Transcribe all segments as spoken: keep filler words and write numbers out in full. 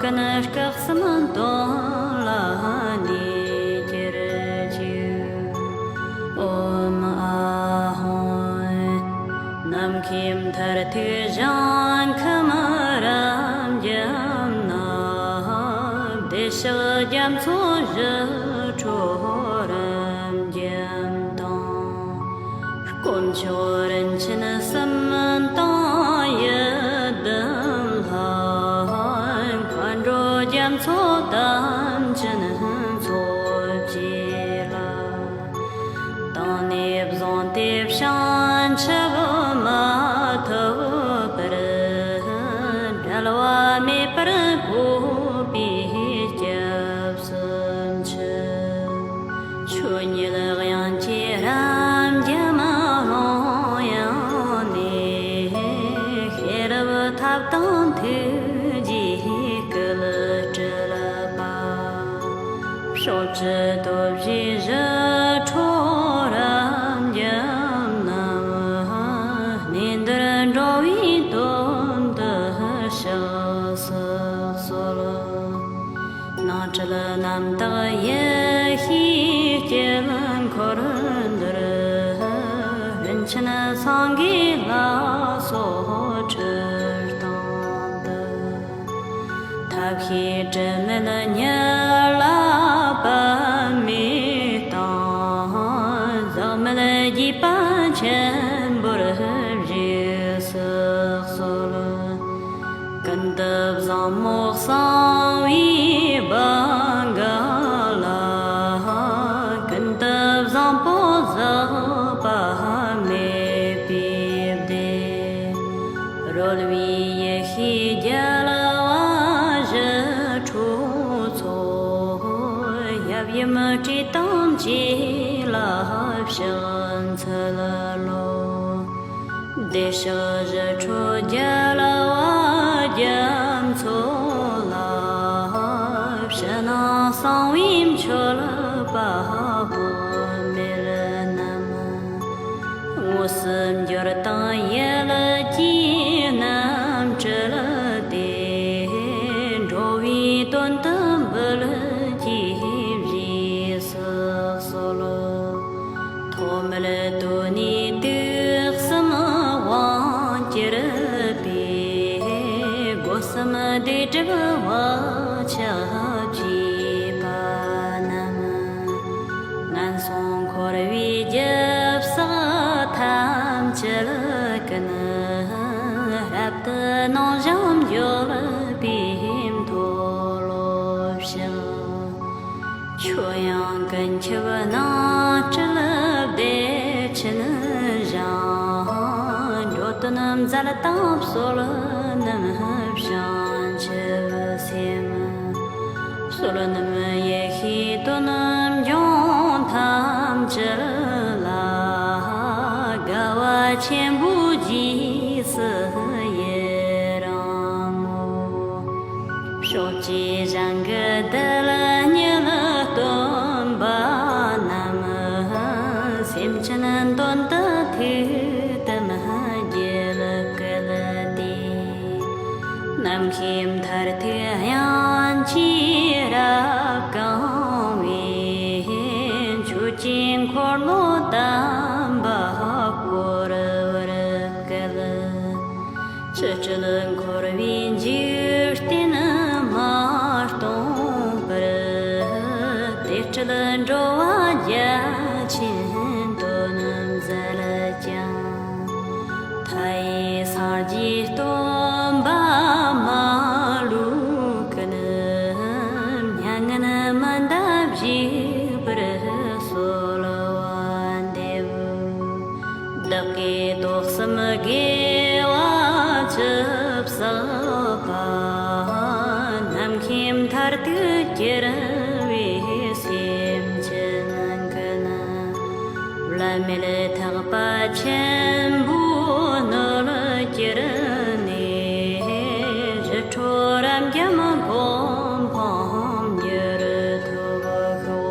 ཀུན་སྐབས་གསུམ་དོན་ལ་གནས་གྱུར་ཅིག། ཨོཾ་ཨཱཿཧཱུྃ། ནམ་མཁའི་མཐར་ཐུག་ཞིང་ཁམས་རབ་འབྱམས་ན། བདེ་གཤེགས་རྒྱ་མཚོ་ཞི་ཁྲོ་རབ་འབྱམས་དང་། དཀོན་མཆོག་རིན་ཆེན་གསུམ་དང་ཡི་དམ་ལྷ། མཁའ་འགྲོ་རྒྱ་མཚོ་དམ་ཅན་ཚོགས་བཅས་ལ། དང་ནས་བཟུང་སྟེ་བྱང་ཆུབ་མ་ཐོབ་པར། འབྲལ་བ་མེད་པར་འགོད་པའི་སྐྱབས་སུ་མཆི། ཆོས་ཉིད་དབྱིངས་ཀྱི་རབ་འབྱམས་ཀློང་ཡངས་ནས། ཤེས་རབ་ཐབས་དང་ཐུགས་རྗེས་སྐུ་སྤྲུལ་པ། ཕྱོགས་བཅུའི་སྟོབས་བཞིའི་ཞི་ཁྲོ་རབ་འབྱམས་རྣམས། གནས་འདིར་འགྲོ་བའི་དོན་དུ་གཤེགས་སུ་གསོལ། སྣང་སྲིད་རྣམ་དག་ཡེ་ཤེས་དཀྱིལ་འཁོར་འདིར། རིན་ཆེན་སེང་གེ་ལ་སོགས་ཁྲི་སྟེང་དུ། ཐབས་ཤེས་དྲི་མེད་ཉི་ལ་པདྨའི་སྟེང་། ཟག་མེད་རྒྱས་པ་ཆེན་པོར་བཞུགས་སུ་གསོལ། ཀུན་ཏུ་བཟང་མོ་གསང་བའི་བང་ག་ལ། ཀུན་ཏུ་བཟང་པོ་ཟག་པ་མེད་པའི་བདེ། རོལ་པའི་ཡེ་ཤེས་རྒྱལ་བ་ཞི་ཁྲོ་མཚོ། ཡབ་ཡུམ་སྲས་དང་བཅས་ལ་ཕྱག་འཚལ་ལོ། བདེ་གཤེགས་ཞི་ཁྲོ་རྒྱལ་བ་རྒྱ་མཚོ་ལ། ཕྱི་ནང་གསང་བའི་མཆོད་པ་དཔག་མེད་བསྣམས། དངོས་སུ་འབྱོར་དང་ཡིད་ཀྱིས་རྣམ་སྤྲུལ་ཏེ། འགྲོ་བའི་དོན་དུ་འབུལ་གྱིས་བཞེས་སུ་གསོལ། ཐོག་མར་དོན་ནི་དུག་གསུམ་དབང་གྱུར་པའི། སྒོ་གསུམ་སྡིག་སྒྲིབ་བག་ཆགས་བཅས་པ་རྣམས། ངན་སོང་འཁོར་བའི་རྒྱུ་བསགས་ཐམས་ཅད་ཀུན། རབ་ཏུ་ནང་བཞིན་འཇོམས་པའི་མཐོལ་ལོ་བཤགས། ཆོས་དབྱིངས་ཀུན་ཁྱབ་སྣང་སྤྲུལ་བདེ་ཆེན་ཞིང་། འགྲོ་དོན་མཛད་དང་བསོད་ནམས་བྱང་ཆུབ་སེམས། བསོད་ནམས་ཡེ་ཤེས་དོན་འབྱུང་ཐམས་ཅད་ལ། དགའ་བ་ཆེན་པོའི་རྗེས་སུ་ཡི་རང་ངོ་། ཕྱོགས་བཅུའི་ཞིང་གི་རྡུལ་སྙེད་སྟོན་པ་རྣམས། སེམས་ཅན་དོན་དུ་ཐུགས་དམ་རྒྱུད་བསྐུལ་ཏེ། ནམ་མཁའི་མཐར་ཐུག་དབྱངས་ཀྱིས་རབ་གང་བའི། ཆོས་ཀྱི་འཁོར་ལོ་དམ་པ་བསྐོར་བར་བསྐུལ། སྤྱི་དྲིལ་འཁོར་བའི་འཇིག་རྟེན་མ་སྟོངས་པར། དེ་སྲིད་འགྲོ་བ་རྒྱ་ཆེན་དོན་མཛད་ཀྱང་། མཐའ་ཡས་སངས་རྒྱས་སྟོན་པ་མ་ལུས་ཀུན། མྱ་ངན་མི་འདའ་བཞུགས་པར་གསོལ་བ་འདེབས། བདག་གིས་དུག་གསུམ་དགེ་བ་ཅི་བསགས་པ། ནམ་མཁའི་མཐར་ཐུག་གྱུར་པའི་སེམས་ཅན་ཀུན། བླ་མེད་ཐེག་པ་ཆེན་པོའི་སྣོད་གྱུར་ནས། ཞི་ཁྲོ་རབ་འབྱམས་གོ་འཕང་མྱུར་ཐོབ་ཤོག།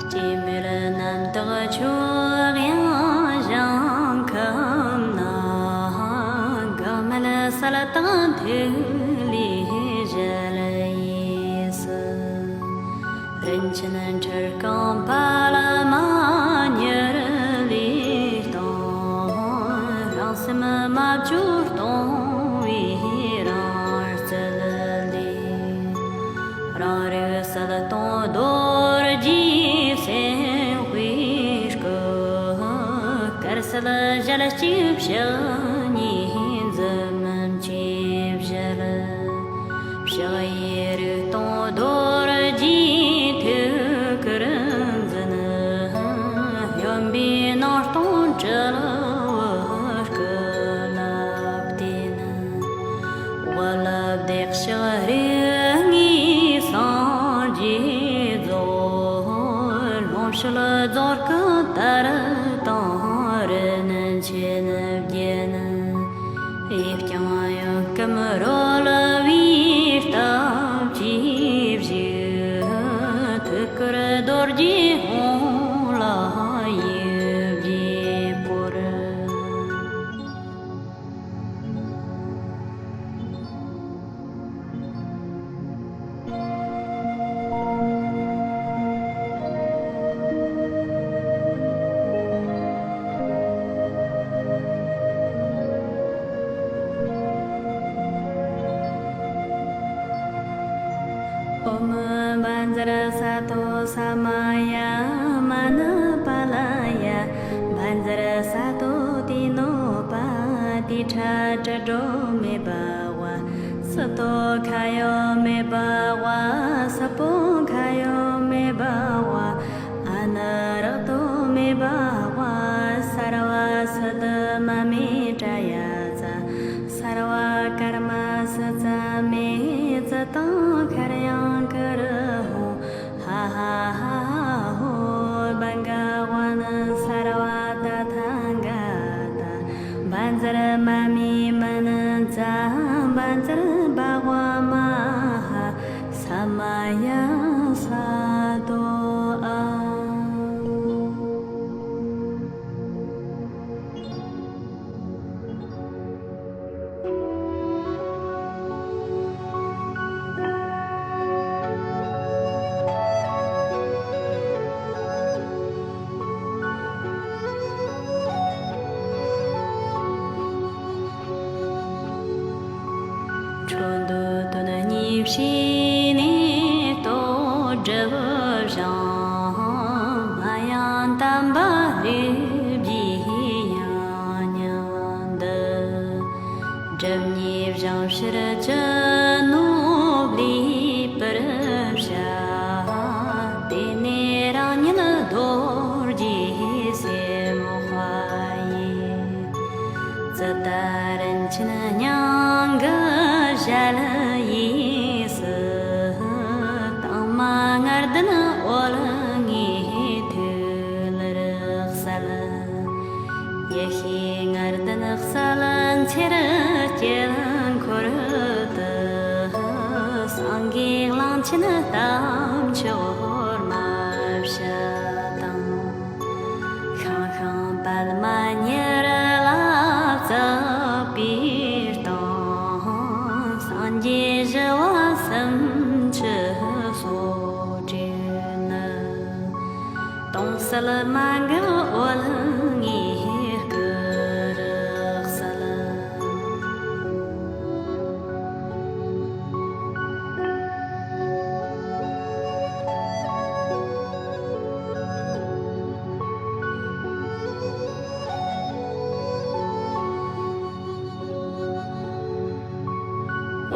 སྐྱེད་མོས་རྣམ་དག་མཆོག་དབྱངས་ཞིང་ཁམས་ན། འགག་མེད་གསལ་དྭངས་ཐིག་ལེའི་ཞལ་དབྱིངས་སུ། རིན་ཆེན་ཁྲི་རྐང་པདྨ་ཉེར་ལེན་སྟེང་། རང་སེམས་མ་བཅོས་སྟོང་པའི་རང་རྩལ་ལས། རང་རིག་གསལ་སྟོང་རྡོ་རྗེའི་སེམས་དཔའི་སྐུ། དཀར་གསལ་ཞལ་གཅིག་ཕྱག་གཉིས་འཛུམ་གྱིས་བཞད། ཕྱག་གཡས་རིག་སྟོང་རྡོ་རྗེའི་ཐུགས་ཀར་འཛིན། གཡོན་པས་སྣང་སྟོང་དྲིལ་བུ་སྐུ་ལ་བརྟེན། དབུ་ལ་བདེ་གཤེགས་རིགས་ལྔའི་སངས་རྒྱས་རྫོགས། ལོངས་སྤྱོད་རྫོགས་སྐུ་དར་དང་རིན་ཆེན་བརྒྱན། གཡས་བརྐྱང་གཡོན་བསྐུམ་རོལ་པའི་སྟབས་ཀྱིས་བཞུགས། ཐུགས་ཀར་རྡོ་རྗེ་ཧཱུྃ་ལ་ཡིབ་བགྱིས་བསྐོར། ཨོཾ་བཛྲ་སཏྭ་ས་མ་ཡ་མ་ཎ་པཱ་ལ་ཡ། བཛྲ་སཏྭ་ཏེ་ནོ་པ་ཏི་ཁྲ་དྲི་དྲོ་མེ་འབར་བ། སི་ཏོ་ཁ་ཡོ་མེ་འབར་བ། སི་པོ་ཁ་ཡོ་མེ་འབར་བ། ཨ་ནུ་རཀྟོ་མེ་འབར་བ། སརྦ་སིདྡྷི་མ་མེ་ཏྲ་ཡ་ཙ། སརྦ་ཀརྨ་སི་ཙ་མེ། ཙི་ཏང་ཁར་ཡང་ཀ་རུ་ཧོ། ཧ་ཧ་ཧ་ཧ་ཧོ། བྷ་ག་ཝཱ་ན་སརྦ་ཏ་ཐཱ་ག་ཏ། བཛྲ་མ་མེ་མ་ཎི་ཙ། བཛྲ་བྷ་ག་ཝཱ་མ་ཧཱ་ས་མ་ཡ་སཏྭ་ཨ། འཕྲོ་འདུ་དོན་གཉིས་བྱས་ནས་བསྟོད་སྒྲུབ་བཞེངས། ཡང་དམ་པ་ལུས་ཀྱི་ཡང་སྙིང་འདི། སྒྲིབ་གཉིས་བྱང་ཕྱིར་ཅི་ནུས་ལེགས་པར་བྱ། དེ་ནས་རང་ཉིད་རྡོ་རྗེ་སེམས་དཔའ་ཡི། ཙིཏྟ་རིན་ཆེན་སྙིང་གི་ཞལ་དབྱིངས་སུ། དྭངས་མ་ལྔ་ལྡན་འོད་ལྔའི་ཐིག་ལེར་གསལ། ཡེ་ཤེས་ལྔ་ལྡན་གསལ་འཚེར་དཀྱིལ་འཁོར་དུ། སངས་རྒྱས་གླང་ཆེན་དམ་ཆོས་སྨྲ་བྱ་དང་། ཤང་ཤང་པདྨ་ཉེར་ལྔ་བརྩེགས་པའི་སྟེང་། སངས་རྒྱས་ཞི་བ་སུམ་ཅུ་སོ་བདུན་ནི། སྟོང་གསལ་མ་འགགས་འོད་ལྔའི་སྐུ་རུ་གསལ།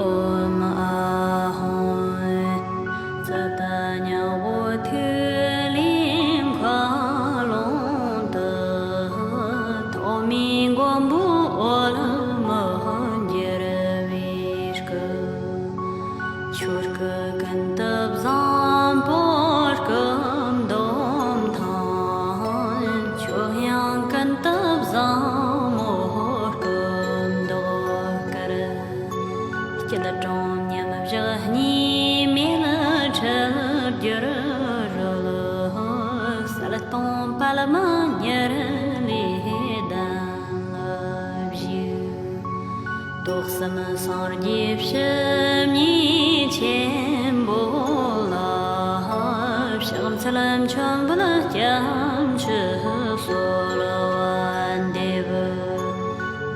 ཨོཾ་ཨཱཿཧཱུྃ། ཙིཏྟ་སྙིང་པོ་ཐིག་ལེའི་མཁའ་ཀློང་དུ། ལ་མ་ཉེར་ལས་ལྡན་ལ་བཞུགས། ཏོག་གསུམ་སངས་རྒྱས་བྱམས་སྙིང་ཆེན་པོ་ལ། ཕྱག་འཚལ་མཆོད་འབུལ་སྐྱབས་མཆི་གསོལ་བ་འདེབས།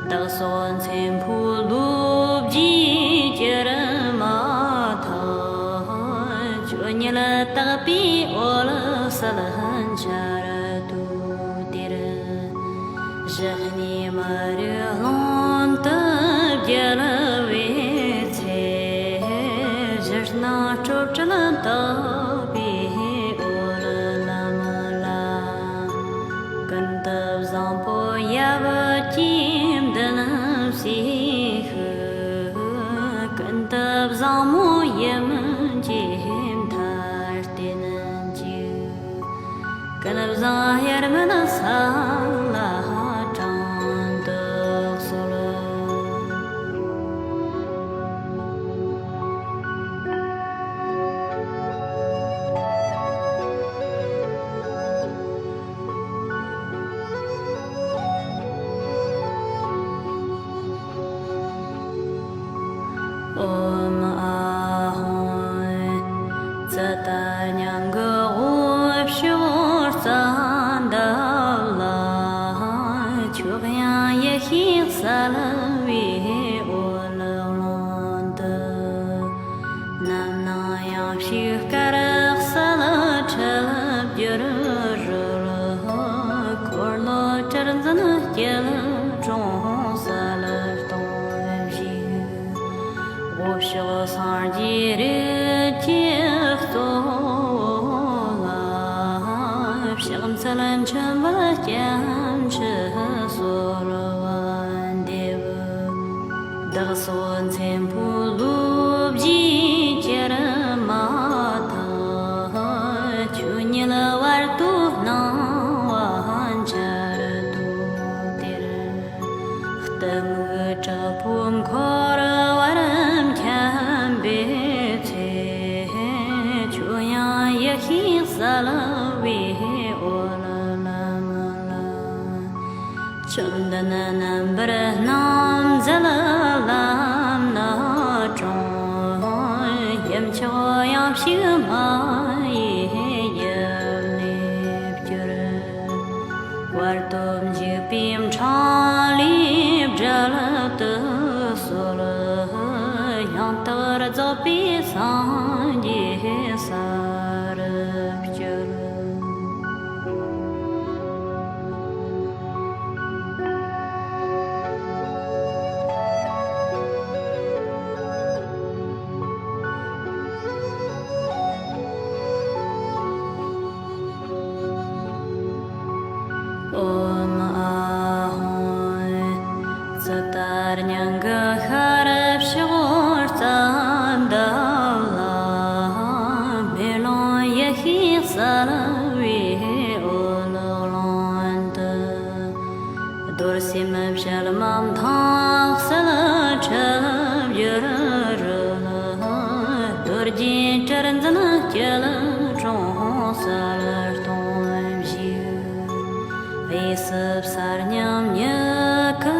བདག་སོགས་མཚན་ཕུད་ལོ་རྒྱུས་གྱུར་མ་ཐག། ཆོས་ཉིད་དག་པའི་འོད་གསལ་འཆར་དུས་དེར། གཞི་གནས་མ་རིག་ཀློང་དུ་བརྒྱལ་བའི་ཚེ། གཞི་སྣང་སྤྲོས་བྲལ་དག་པའི་འོད་ལམ་ལ། ཀུན་ཏུ་བཟང་པོ་ཡབ་ཀྱིས་མདུན་བསུས་ཤིག། ཀུན་ཏུ་བཟང་མོ་ཡུམ་གྱི་མཐར་བསྟན་ཅིག། ཀུན་བཟང་དབྱེར་མེད་གསལ་ལ་དྲང་དུ་གསོལ། ཨོཾ་ཨཱཿཧཱུྃ། ཇི་ལྟར་སྙིང་གི་དབུས་ཕྱོགས་ཙནྡ་ལ། ཁྱོད་དབྱིངས་ཡེ་ཤེས་གསལ་བའི་འོད་ཀློང་དུ། རྣམ་སྣང་ཡང་ཞིག་དཀར་གསལ་འཕྲུལ་བསྒྱུར་རོལ། འཁོར་ལོ་གྲུ་འཛིན་སྐྱིལ་ཀྲུང་གསལ་སྟོང་བཞུགས། དབུས་ཕྱོགས་སངས་རྒྱས་རིགས་ཀྱི་གཙོ་བོ་ལ། ཕྱག་འཚལ་མཆོད་འབུལ་སྐྱབས་མཆི་གསོལ་བ་འདེབས། བདག་སོགས་མཚན་ཕུད་ལོ་རྒྱུས་གྱུར་མ་ཐག། ཆོས་ཉིད་བར་དོའི་སྣང་བ་འཆར་དུས་དེར། གཏི་མུག་དྲག་པོས་འཁོར་བར་འཁྱམས་པའི་ཚེ། ཁྱོད་དབྱིངས་ཡེ་ཤེས་གསལ་བའི་འོད་ལམ་ལ། བཅོམ་ལྡན་རྣམ་པར་སྣང་མཛད་ལམ་སྣ་དྲོངས། ཡུམ་མཆོག་ཡང་ཞིག་མ་ཡི་ཡུལ་ལས་བསྐྱོད། བར་དོ་འཇིག་པའི་འཕྲང་ལས་བསྒྲལ་དུ་གསོལ། ཡང་དག་རྫོགས་པའི་སངས་རྒྱས་ས་རུ་སྤྱོད། ཨོཾ་ཨཱཿཧཱུྃ། ཇི་ལྟར་སྙིང་གི་ཤར་ཕྱོགས་ཙནྡ་ལ། མེ་ལོང་ཡེ་ཤེས་གསལ་བའི་འོད་ཀློང་དུ། རྡོར་སེམས་བྱད་མ་མཐིང་གསལ་འཕྲུལ་བསྒྱུར་རོལ། རྡོ་རྗེ་གྲུ་འཛིན་སྐྱིལ་ཀྲུང་གསལ་སྟོང་བཞུགས། དབྱིངས་སུ་གསལ་སྙིང་མྱུ་གུ་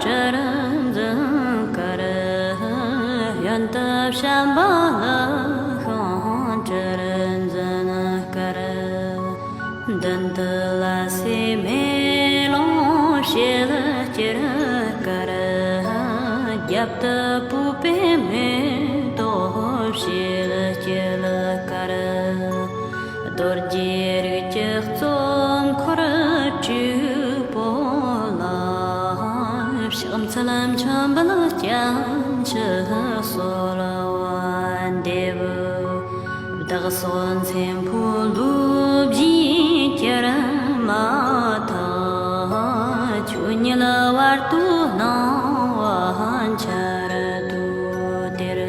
གྲུ་འཛིན་དཀར། གཡོན་དུ་བྱམས་པ་ཀླུ་ཤིང་གྲུ་འཛིན་དཀར། མདུན་དུ་ལ་སེ་མེ་ལོང་ཞལ་སྐྱེར་དཀར། རྒྱབ་ཏུ་བུ་པའི་མེ་ཏོག་ཞལ་སྐྱེར་དཀར། རྡོ་རྗེ་རིགས་ཀྱི་གཙོ་འཁོར་དྲུག་པོ་ལ། ཕྱག་འཚལ་མཆོད་འབུལ་སྐྱབས་མཆི་གསོལ་བ་འདེབས། བདག་སོགས་མཚན་ཕུད་ལོ་རྒྱུས་གྱུར་མ་ཐག། ཆོས་ཉིད་བར་དོའི་སྣང་བ་འཆར་དུས་དེར།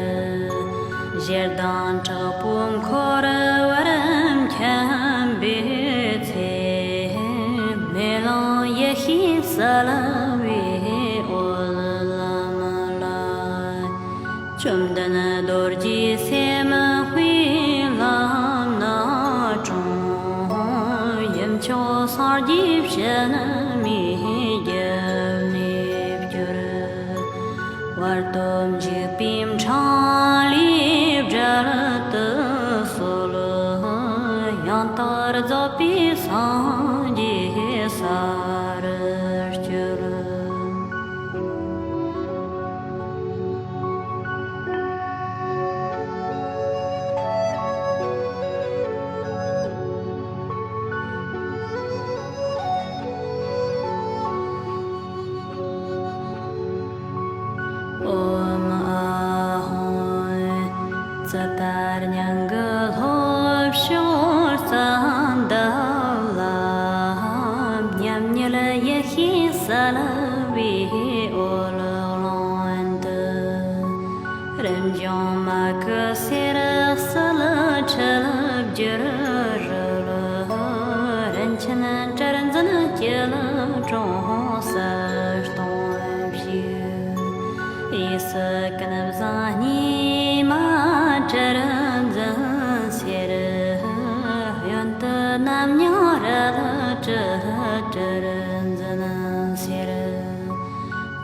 ཞེ་སྡང་དྲག་པོས་འཁོར་བར་འཁྱམས་པའི་ཚེ། མེ་ལོང་ཡེ་ཤེས་གསལ་བའི་འོད་ལམ་ལ། བཅོམ་ལྡན་རྡོ་རྗེ་སེམས་དཔའི་ལམ་སྣ་ སངས་རྒྱས་ཕྱི་མའི་རྒྱལ་ལས་སྐྱོབ། བར་དོ་འཇིག་པའི་འཕྲང་ལས་བསྒྲལ་དུ་གསོལ། ཡང་དག་རྫོགས་པའི་སངས་རྒྱས་ས་རུ་སྐྱོལ། ཨོཾ་ཨཱཿཧཱུྃ། ཇི་ལྟར་སྙིང་གི་ལྷོ་ཕྱོགས་རྩ་འདབ་ལ། མཉམ་ཉིད་ཡེ་ཤེས་གསལ་བའི་འོད་ཀློང་དུ། རིན་འབྱུང་མ་གི་གསེར་གསལ་འཕྲུལ་བསྒྱུར་རོལ། རིན་ཆེན་དྲིལ་འཛིན་སྐྱིལ་ཀྲུང་གསལ་སྟོང་བཞུགས། གཡས་སུ་ཀུན་བཟང་སྙིགས་མ་དྲིལ་འཛིན་སེར། གཡོན་དུ་རྣམ་སྨིན་རལ་གྲི་དྲིལ་འཛིན་སེར།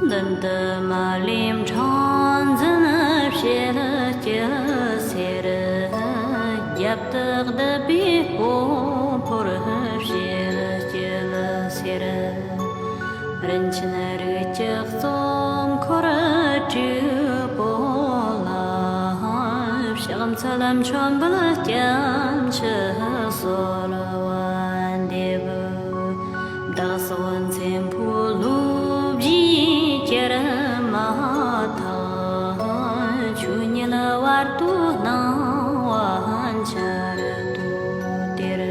མདུན་དུ་མ་ལུས་འཕྲང་འཛིན་ཕྱེད་སྐྱིལ་སེར། རྒྱབ་ཏུ་བདུད་བྷེ་ཧུ་ཕོར་ཕྱེད་སྐྱིལ་སེར། རིན་ཆེན་རིགས་ཀྱི་གཙོ་འཁོར་དྲུག་པོ་ལ། ཕྱག་འཚལ་མཆོད་འབུལ་སྐྱབས་མཆི་གསོལ་བ་འདེབས། བདག་སོགས་མཚན་ཕུད་བློ་བཞིའི་གྱེར་མ་ཐག། ཆོས་ཉིད་བར་དོའི་སྣང་བ་འཆར་དུ་སྟེར།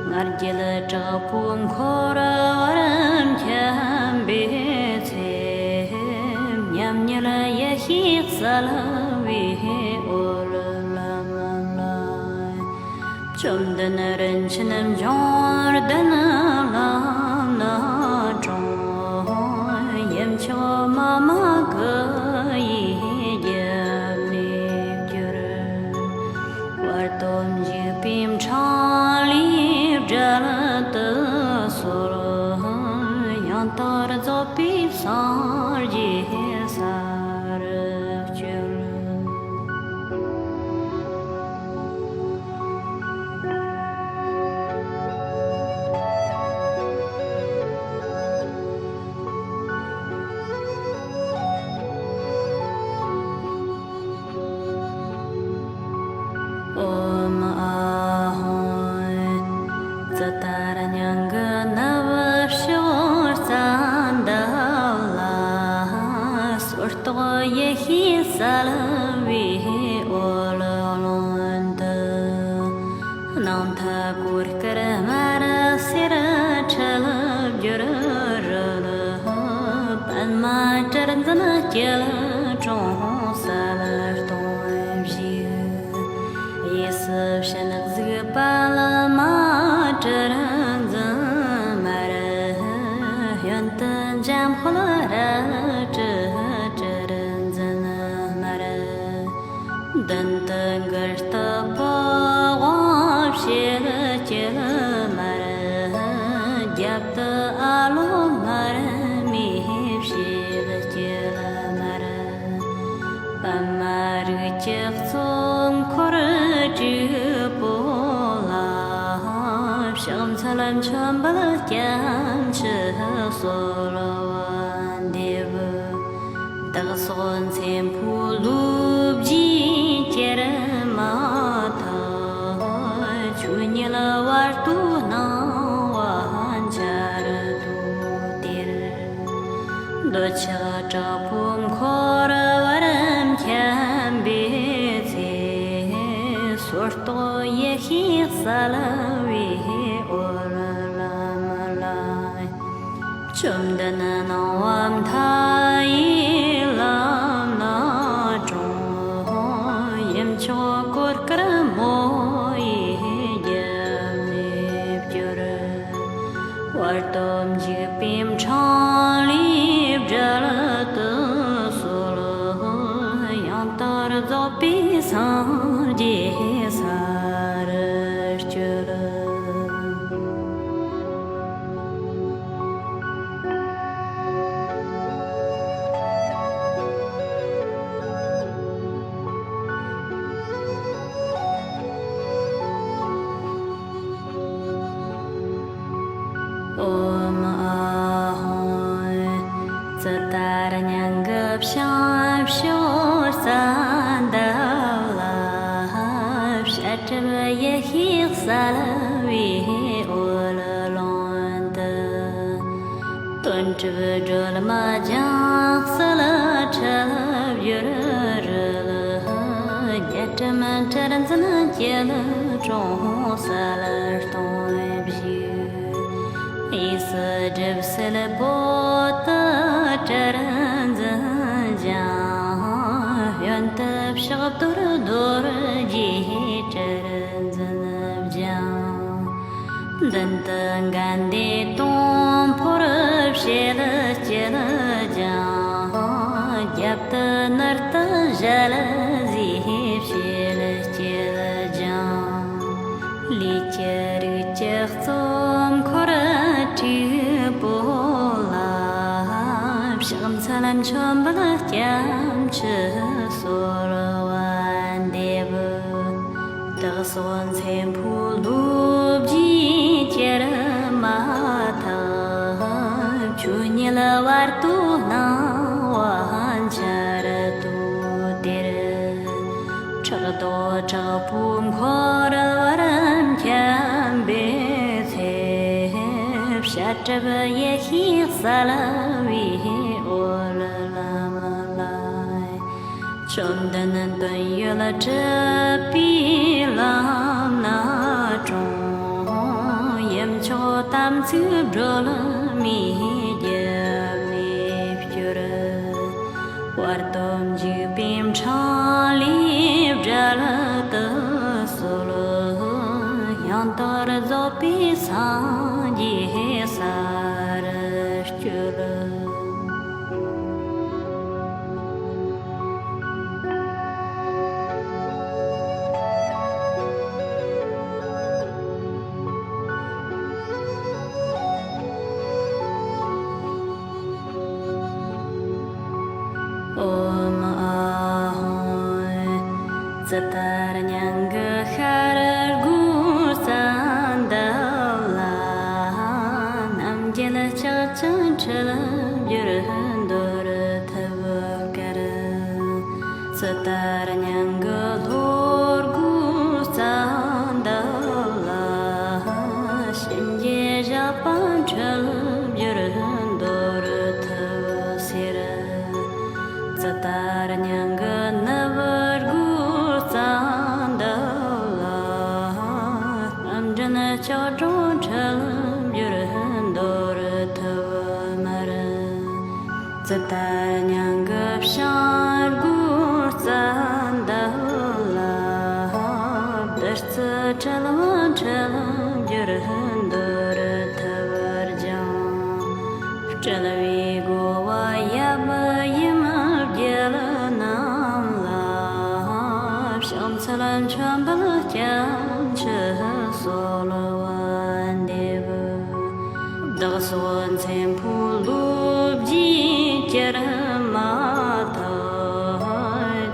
ང་རྒྱལ་དྲག་པོའི་འཁོར་བར་འཁྱམས་པའི་ཚེ། མཉམ་ཉིད་ཡེ་ཤེས་གསལ་བའི་འོད་ལམ་ལ། བཅོམ་ལྡན་རིན་ཆེན་འབྱུང་ལྡན་ལམ་སྣ་དྲོངས། ཡུམ་མཆོག་མཱ་མ་ཀཱི་ཡི་རྒྱལ་ལས་སྐྱོབ། བར་དོ་འཇིག་པའི་འཕྲང་ལས་བསྒྲལ་དུ་གསོལ། ཡང་དག་རྫོགས་པའི་སངས་རྒྱས་ས་རུ་སྐྱོལ། ཨོཾ་ཨཱཿཧཱུྃ། ཇི་ལྟར་སྙིང་གི་ནུབ་ཕྱོགས་རྩ་འདབ་ལ། སོར་རྟོག་ཡེ་ཤེས་གསལ་བའི་འོད་ཀློང་དུ། སྣང་མཐའ་གོར་དཀར་དམར་སེར་འཕྲུལ་བསྒྱུར་རོལ། པདྨ་དྲིལ་འཛིན་སྐྱིལ་ཀྲུང་གསལ་སྟོང་བཞུགས། གཡས་སུ་ཕྱག་ན་གཟིག་པདྨ་དྲིལ་འཛིན་དམར། གཡོན་དུ་འཇམ་དཔལ་རལ་གྲི་དྲིལ་འཛིན་དམར། མདུན་དུ་གུར་སྟོད་པི་ཝང་ཕྱེད་སྐྱིལ་དམར། རྒྱབ་ཏུ་ཨ་ལོ་མར་མེ་ཕྱེད་སྐྱིལ་དམར། པདྨ་རིགས་ཀྱི་གཙོ་འཁོར་དྲུག་པོ་ལ། ཕྱག་འཚལ་མཆོད་འབུལ་སྐྱབས་མཆི་གསོལ་བ་འདེབས། བདག་སོགས་མཚན་ཕུད་བློ་བཞིའི་གྱེར་མ་ཐག། ཆོས་ཉིད་བར་དོའི་སྣང་བ་འཆར་དུ་སྟེར། འདོད་ཆགས་དྲག་པོའི་འཁོར་བར་འཁྱམས་པའི་ཚེ། སོར་རྟོག་ཡེ་ཤེས་གསལ་བའི་འོད་ལམ་ལ། བཅོམ་ལྡན་སྣང་བ་མཐའ་ཡས་ལམ་སྣ་དྲོངས། ཡུམ་མཆོག་གོར་དཀར་མོ་ཡི་རྒྱལ་ལས་སྐྱོབ། བར་དོ་འཇིག་པའི་འཕྲང་ལས་བསྒྲལ་དུ་གསོལ། ཡང་དག་རྫོགས་པའི་སངས་རྒྱས་ས་རུ་སྐྱོལ། ཨོཾ་ཨཱཿཧཱུྃ། ཇི་ལྟར་སྙིང་གི་བྱང་ཕྱོགས་ས་འདབ་ལ། བྱ་གྲུབ་ཡེ་ཤེས་གསལ་བའི་འོད་ཀློང་དུ། དོན་གྲུབ་སྒྲོལ་མ་ལྗང་གསལ་འཁྲིལ་བསྒྱུར་རོལ། རྒྱ་གྲམ་དྲིལ་འཛིན་སྐྱིལ་ཀྲུང་གསལ་སྟོང་བཞུགས། གཡས་སུ་སྒྲིབ་སེལ་པོ་ཏི་དྲིལ་འཛིན་ལྗང་། གཡོན་དུ་ཕྱག་རྡོར་རྡོ་རྗེ་དྲིལ་འཛིན་ལྗང་། མདུན་དུ་འགལ་ཟླའི་དུང་འཕོར་བྱེད་སྐྱིལ་ལྗང་། རྒྱབ་ཏུ་ནུར་དུ་ཞལ་གཟིགས་བྱེད་སྐྱིལ་ལྗང་། ལུས་ཀྱི་རིགས་ཀྱི་གཙོ་འཁོར་དྲུག་པོ་ལ། ཕྱག་འཚལ་མཆོད་འབུལ་སྐྱབས་མཆི་གསོལ་བ་འདེབས། བདག་སོགས་མཚན་ཕུད་ལོ་རྒྱུས་གྱུར་མ་ཐག། ཆོས་ཉིད་བར་དོ་སྣང་བ་འཆར་དུས་དེར། ཕྲག་དོག་དྲག་པོས་འཁོར་བར་འཁྱམས་པའི་ཚེ། བྱ་གྲུབ་ཡེ་ཤེས་གསལ་བའི་འོད་ལམ་ལ། བཅོམ་ལྡན་དོན་ཡོད་གྲུབ་པའི་ལམ་སྣ་དྲོངས། ཡུམ་མཆོག་དམ་ཚིག་སྒྲོལ་མའི་རྒྱབ་ནས་སྐྱོར། བར་དོ་འཇིགས་པའི་འཕྲང་ལས་བསྒྲལ་དུ་གསོལ། ཡང་དག་རྫོགས་པའི་སངས་རྒྱས་ས་རུ་སྐྱོལ། ཨོཾ་ཨཱཿཧཱུྃ། ཇི་ལྟར་སྙིང་གི་ཤར་སྒོའི་རྩ་འདབ་ལ། རྣམ་རྒྱལ་ལྕགས་ཀྱང་འཁྲིལ་བསྒྱུར་འདོར་ཐུབ་དཀར། ཇི་ལྟར་སྙིང་གི་ལྷོ་སྒོའི་རྩ་འདབ་ལ། གཤིན་རྗེའི་ཞགས་པ་འཁྲིལ་བསྒྱུར་འདོར་ཐུབ་སེར། ཇི་ལྟར་སྙིང་གི་ནུབ་སྒོའི་རྩ་འདབ་ལ། རྣམ་འདྲེན་ལྕགས་སྒྲོག་འཁྲིལ་བསྒྱུར་འདོར་ཐུབ་དམར། ཇི་ལྟར་སྙིང་གི་བྱང་སྒོའི་རྩ་འདབ་ལ། བདུད་རྩི་དྲིལ་བུ་འཁྲིལ་བསྒྱུར་འདོར་ཐུབ་ལྗང་། དཔྲལ་བའི་སྒོ་བ་ཡབ་ཡུམ་བརྒྱད་རྣམས་ལ། ཕྱག་འཚལ་མཆོད་འབུལ་སྐྱབས་མཆི་གསོལ་བ་འདེབས། བདག་སོགས་མཚན་ཕུད་ལོ་རྒྱུས་གྱུར་མ་ཐག།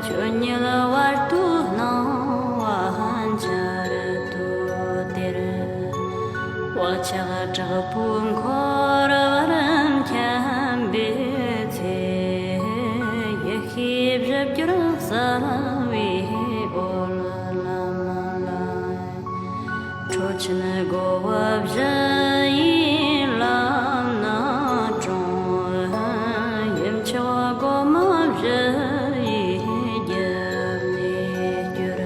ཆོས་ཉིད་བར་དོ་སྣང་བ་འཆར་དུས་དེར། བག་ཆགས་དྲག་པོས་འཁོར་བར་འཁྱམས་པའི་ཚེ། ཡེ་ཤེས་བཞི་བསྒྱུར་གསལ་བའི་འོད་ལམ་ལ། ཁྲོ་ཆེན་སྒོ་བ་བཞི་ཡི་ལམ་སྣ་དྲོངས། ཡུམ་མཆོག་སྒོ་མ་བཞི་ཡི་རྒྱབ་ནས་སྐྱོར།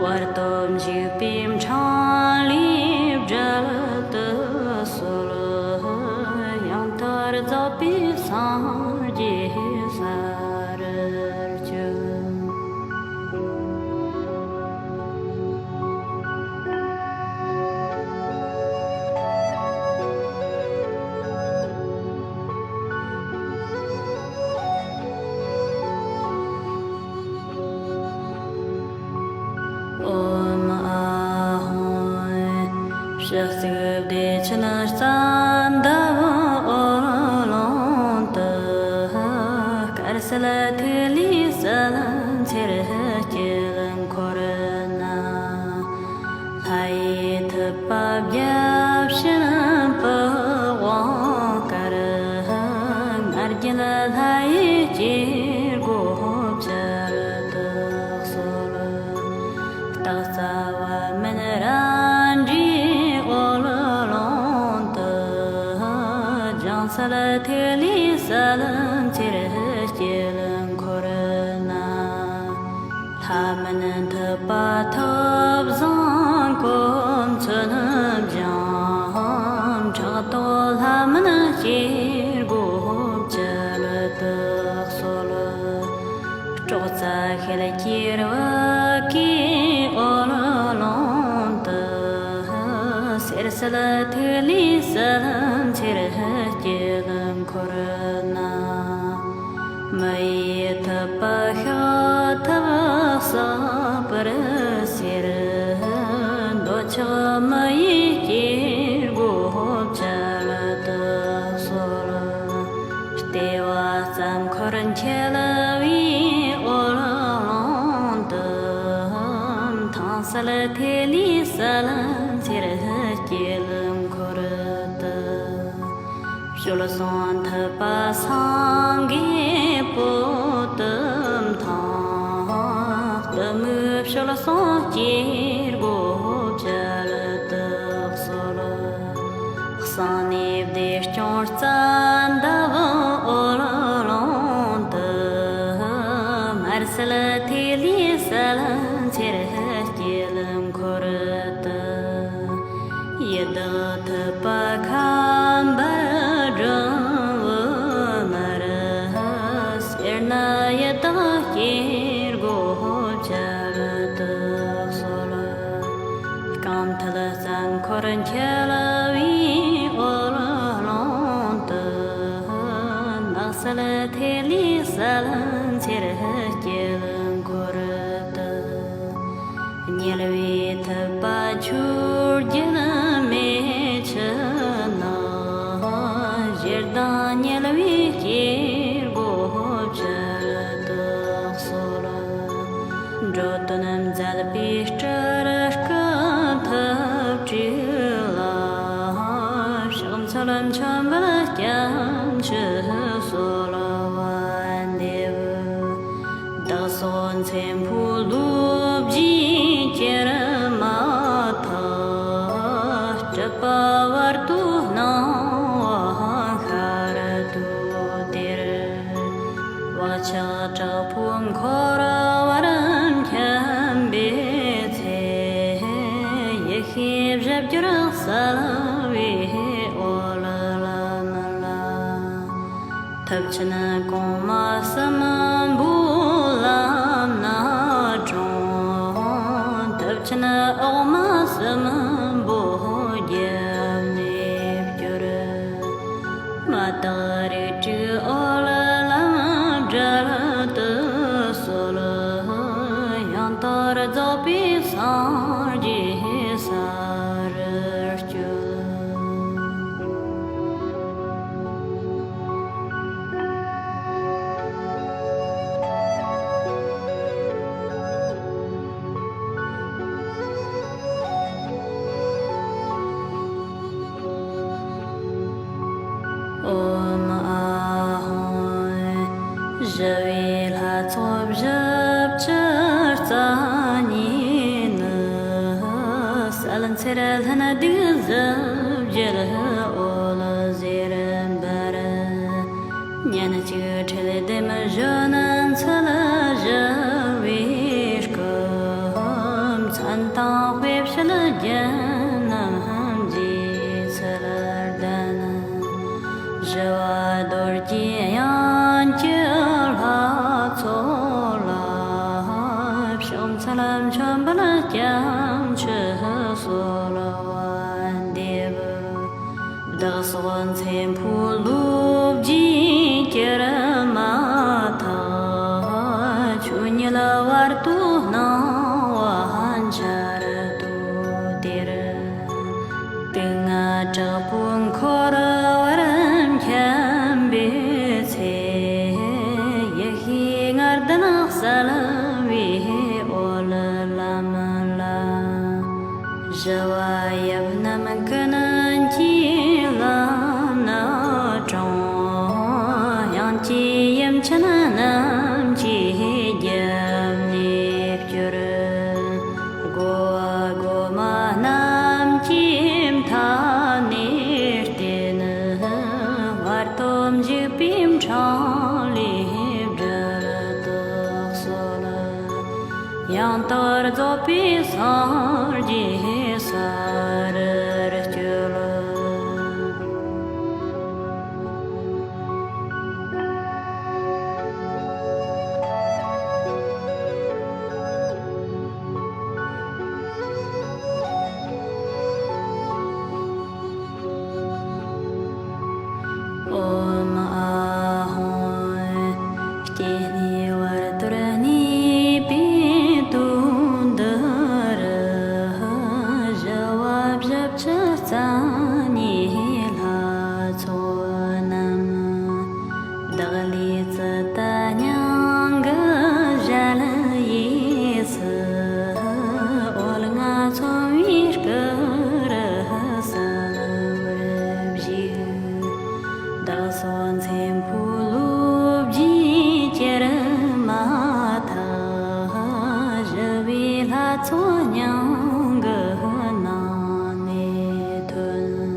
བར་དོ་འཇིགས་པའི་འཕྲང་ལས་བསྒྲལ་དུ་གསོལ། ཡང་དག་རྫོགས་པའི་སངས་རྒྱས་ས་རུ་སྐྱོལ། ཨོཾ་ཨཱཿཧཱུྃ། ཕྱི་གཙུག་བདེ་ཆེན་རྩ་འདབ་འོད་ཀློང་དུ། དཀར་གསལ་ཐིག་ལེ་གསལ་འཚེར་དཀྱིལ་འཁོར་ན། ལྷ་ཡི་ཐུབ་པ་བརྒྱ་བྱིན་ ལ་ཐིག་ལེ་གསལ་འཚེར་དཀྱིལ་འཁོར་ན། ལྷ་མིན་ཐུབ་པ་ཐོབ་བཟང་གོ་མཚོན་སྦྱངས། ཕྲག་དོག་ལྷ་མིན་སྐྱེ་སྒོ་བཅད་དུ་གསོལ། སྲོག་རྩ་ཤེད་ཀྱི་རི་བོ་གི་འོག་ཀློང་དུ། གསེར་སྲིད་ཐིག་ལེ་གསལ་འཚེར་དཀྱིལ་འཁོར་ན། མི་ཡི་ཐུབ་པ་ཤ་ཐུབ་བསགས་པར་ཟེར། འདོད་ཆགས་མི་ཡི་སྐྱེ་སྒོ་བཅད་དུ་གསོལ། ལྟེ་བ་རྩ་འཁོར་འཁྱིལ་བའི་འོག་ཀློང་དུ། མཐིང་གསལ་ཐིག་ལེ་གསལ་འཚེར་དཀྱིལ་འཁོར་དུ། བྱོལ་སོང་ཐུབ་པ་སེང་གེ་པོ་ཏི་མཐིང་། གཏི་མུག་བྱོལ་སོང་སྐྱེ་སྒོ་བཅད་དུ་གསོལ། གསང་གནས་བདེ་སྐྱོང་རྩ་འདབ་འོག་ཀློང་དུ། དམར་སྲིད་ཐིག་ལེ་གསལ་འཚེར་དཀྱིལ་འཁོར་དུ། ཡི་དྭགས་ཐུབ་པ་ཁམས་པར་སྒྲོན་བུ་དམར། སེར་སྣ་ཡི་དྭགས་སྐྱེ་སྒོ་བཅད་དུ་གསོལ། རྐང་མཐིལ་རྩ་འཁོར་འཁྱིལ་བའི་འོག་ཀློང་དུ། ནག་སྲིད་ཐིག་ལེ་གསལ་འཚེར་དཀྱིལ་འཁོར་དུ། དམྱལ་བའི་ཐུབ་པ་ཆོས་རྒྱལ་མེ་ཆུ་ནག། ཞེ་སྡང་དམྱལ་བའི་སྐྱེ་སྒོ་བཅད་དུ་གསོལ། འགྲོ་དོན་མཛད་པའི་སྤྲུལ་སྐུ་ཐུབ་དྲུག་ལ། ཕྱག་འཚལ་མཆོད་འབུལ་སྐྱབས་མཆི་གསོལ་བ་འདེབས། བདག་སོགས་མཚན་ཕུད་ལོ་བརྒྱའི་གྱེར་མ་ཐག། སྲིད་པ་བར་དོའི་སྣང་བ་ཤར་དུས་དེར། བག་ཆགས་དྲག་པོས་འཁོར་བར་འཁྱམས་པའི་ཚེ། ཡེ་ཤེས་བཞད་སྒྱུར་གསལ་བའི་འོད་ལམ་ལ། ཐུབ་ཆེན་གོང་མ་གསུམ་པོའི་ལམ་སྣ་དྲོངས། ཐུབ་ཆེན་འོག་མ་གསུམ་པོ་རྒྱབ་ནས་བསྐྱོར། མ་དག་རིགས་དྲུག་འོག་ལམ་བསྒྲལ་དུ་གསོལ། ཡང་དག་རྫོགས་པའི་སངས་རྒྱས་ས་རུ་སྐྱོལ། ཨོཾ་ཨཱཿཧཱུྃ། ཞི་བའི་ལྷ་ཚོགས་བཞི་བཅུ་རྩ་གཉིས་ནི། གསལ་འཚེར་ལྷུན་སྡུག་གཟི་བརྗིད་འོད་ཟེར་འབར། ཉིན་གཅིག་ཁྲིལ་ལྡེམ་གཞོན་ནུ་འཚལ་ཞི་བའི་སྐུ། མཚན་དང་དཔེ་བྱད་རྒྱན་རྣམས་རྗེས་ཚུལ་ལྡན། ཞི་བ་རྡོ་རྗེའི་དབྱིངས་ཀྱི་ལྷ་ཚོགས་ལ། ཕྱག་འཚལ་མཆོད་འབུལ་སྐྱབས་མཆི་གསོལ་བ་འདེབས། བདག་སོགས་མཚན་ཕུད་ལོ་བརྒྱའི་གྱེར་མ་ཐག། ཆོས་ཉིད་བར་དོའི་སྣང་བ་འཆར་དུས་དེར། དུག་ལྔ་དྲག་པོས་འཁོར་བར་འཁྱམས་པའི་ཚེ། ཡེ་ཤེས་ལྔ་ལྡན་གསལ་བའི་འོད་ལམ་ལ། ཞི་བ་ཡབ་རྣམས་ཀུན་གྱི་ལམ་སྣ་དྲོངས། དབྱངས་ཀྱི་ཡུམ་ཆེན་རྣམས་ཀྱིས་རྒྱབ་ནས་བསྐྱོར། སྒོ་བ་སྒོ་མ་རྣམས་ཀྱི་མཐའ་ནས་བརྟེན། བར་དོ་ ཡང་དག་རྫོགས་པའི་སངས་རྒྱས་ས་རུ་སྤྱོད། ཨོཾ་ཨཱཿཧཱུྃ། སྐྱེ་གནས་བར་དོར་གནས་པའི་དུས་འདི་རུ། ཞི་བ་བཞི་བཅུ་རྩ་གཉིས་ལྷ་ཚོགས་རྣམས། བདག་ལུས་ཇི་ལྟར་སྙིང་གི་ཞལ་གཡས་སུ། འོལ་ལྔ་ཚང་བའི་སྐུ་རུ་གསལ་བར་བཞུགས། བདག་སོགས་མཚན་ཕུད་ལོ་བརྒྱའི་དཀྱིལ་མ་ཐག། ཞི་བའི་ལྷ་ཚོགས་སྙིང་གི་ནང་ནས་ཐོན།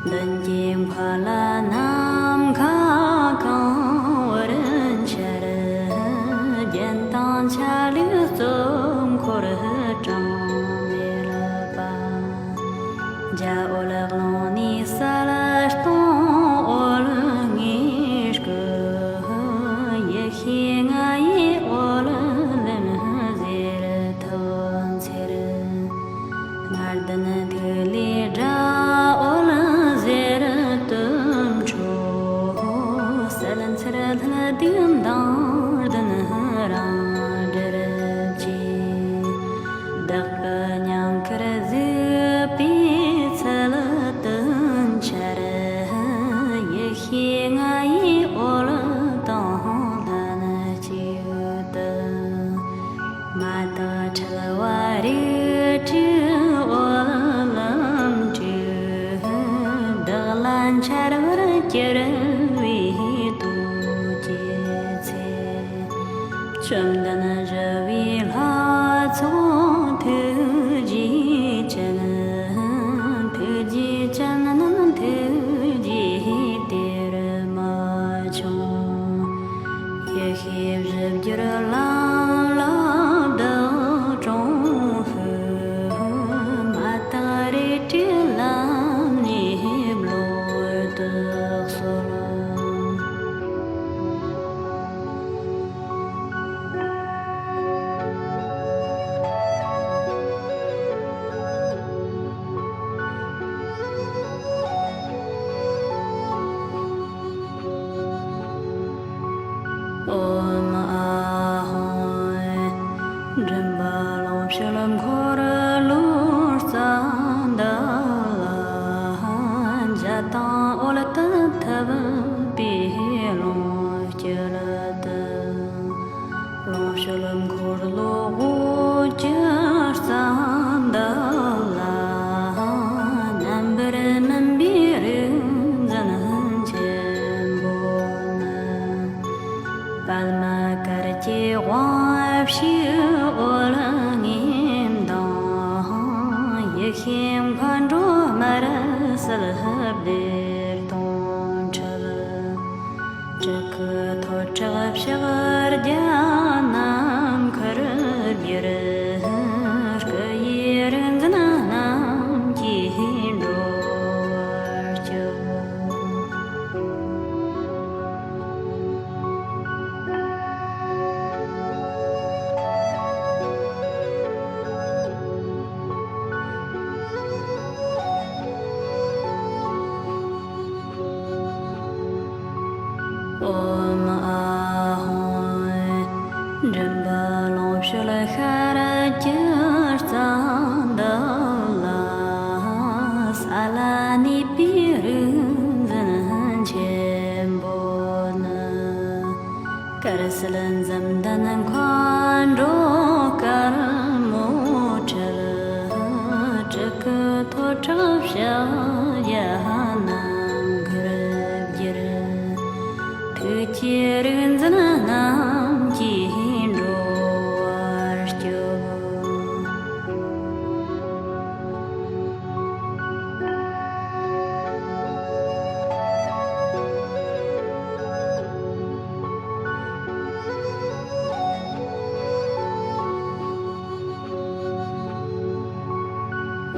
མདུན་གྱི་མཁའ་ལ་ནམ་མཁའ་གང་བར་འཆར། རྒྱན་དང་ཆ་ལུགས་གཙོ་འཁོར་གྲངས་མེད་པ། འཇའ་འོད་ཀློང་ནས་གསལ་སྟོང་འོད་ལྔའི་སྐུ། ཡེ་ཤེས་ལྔ་ཡི་འོད་ལུམས་ཟེར་ཐོག་འཚེར། ལྔ་ལྡན་ཐིག་ལེའི་སྒྲ་འོད་ཟེར་དུ་འཕྲོ། གསལ་འཚེར་ལྷུན་སྡུག་མདངས་ལྡན་རང་གྲོལ་གྱིས། བདག་གི་སྙིང་ཁར་གཟིགས་པའི་ཚུལ་དུ་འཆར། ཡེ་ཤེས་ལྔ་ཡི་འོད་དང་ལྷན་ཅིག་ཏུ། མ་དག་འཁྲུལ་བ་རིགས་དྲུག་འོད་ལམ་དྲུག། བདག་ལ་འཆར་བར་གྱུར་པའི་དུས་ཀྱི་ཚེ། བཅོམ་ལྡན་ཞི་བའི་ལྷ་ཚོགས་ཐུགས་རྗེ་ཅན། ཐུགས་རྗེ་ཅན་རྣམས་ཐུགས་རྗེས་དེར་མ་ཆུང་། ཡེ་ཤེས་བཞི་འགྱུར་ལམ་ལ་བདག་དྲུང་ཕུལ། མ་དག་རིགས་དྲུག་ལམ་ནས་བློ་བཏགས་གསོལ། ཨོཾ་ཨཱཿཧཱུྃ། མགྲིན་པ་ལོངས་སྤྱོད་འཁོར་ལོའི་རྩ་འདབ་ལ། འཇའ་དང་འོད་དུ་འཐིབས་པའི་ལོངས་སྤྱོད་དུ། ལོངས་སྤྱོད་འཁོར་ལོ་དབུ་སྐྱེས་རྩ་འདབ་ལ། རྣམ་པར་སྨིན་པའི་རིག་འཛིན་ཆེན་པོ་ནི། པདྨ་དཀར་གྱི་དབང་ཕྱུག་འོད་ལྔའི་མདངས། ཡེ་ཤེས་མཁའ་འགྲོ་དམར་སེར་བདེ་སྟོང་འཕྲུལ། སྤྲུལ་སྐུ་ཐོད་ཁྲག་ཕྱག་རྒྱ་ནམ་མཁར་བསྒྱུར། སྐུ་ཡི་རིག་འཛིན་རྣམས་ཀྱིས་འགྲོ་བར་བསྐྱོད། ཨོཾ་ཨཱཿཧཱུྃ། མགྲིན་པ་ལོངས་སྤྱོད་ཤར་གྱི་རྩ་འདབ་ལ། ས་ལ་གནས་པའི་རིག་འཛིན་ཆེན་པོ་ནི། དཀར་གསལ་འཛུམ་ལྡན་མཁའ་འགྲོ་དཀར་མོ་འཕྲུལ། སྤྲུལ་སྐུ་ཐོད་ཁྲག་ཕྱག་རྒྱ་ནམ་མཁར་བསྒྱུར། ཐུགས་ཀྱི་རིག་འཛིན་རྣམས་ཀྱིས་འགྲོ་བར་བསྐྱོད།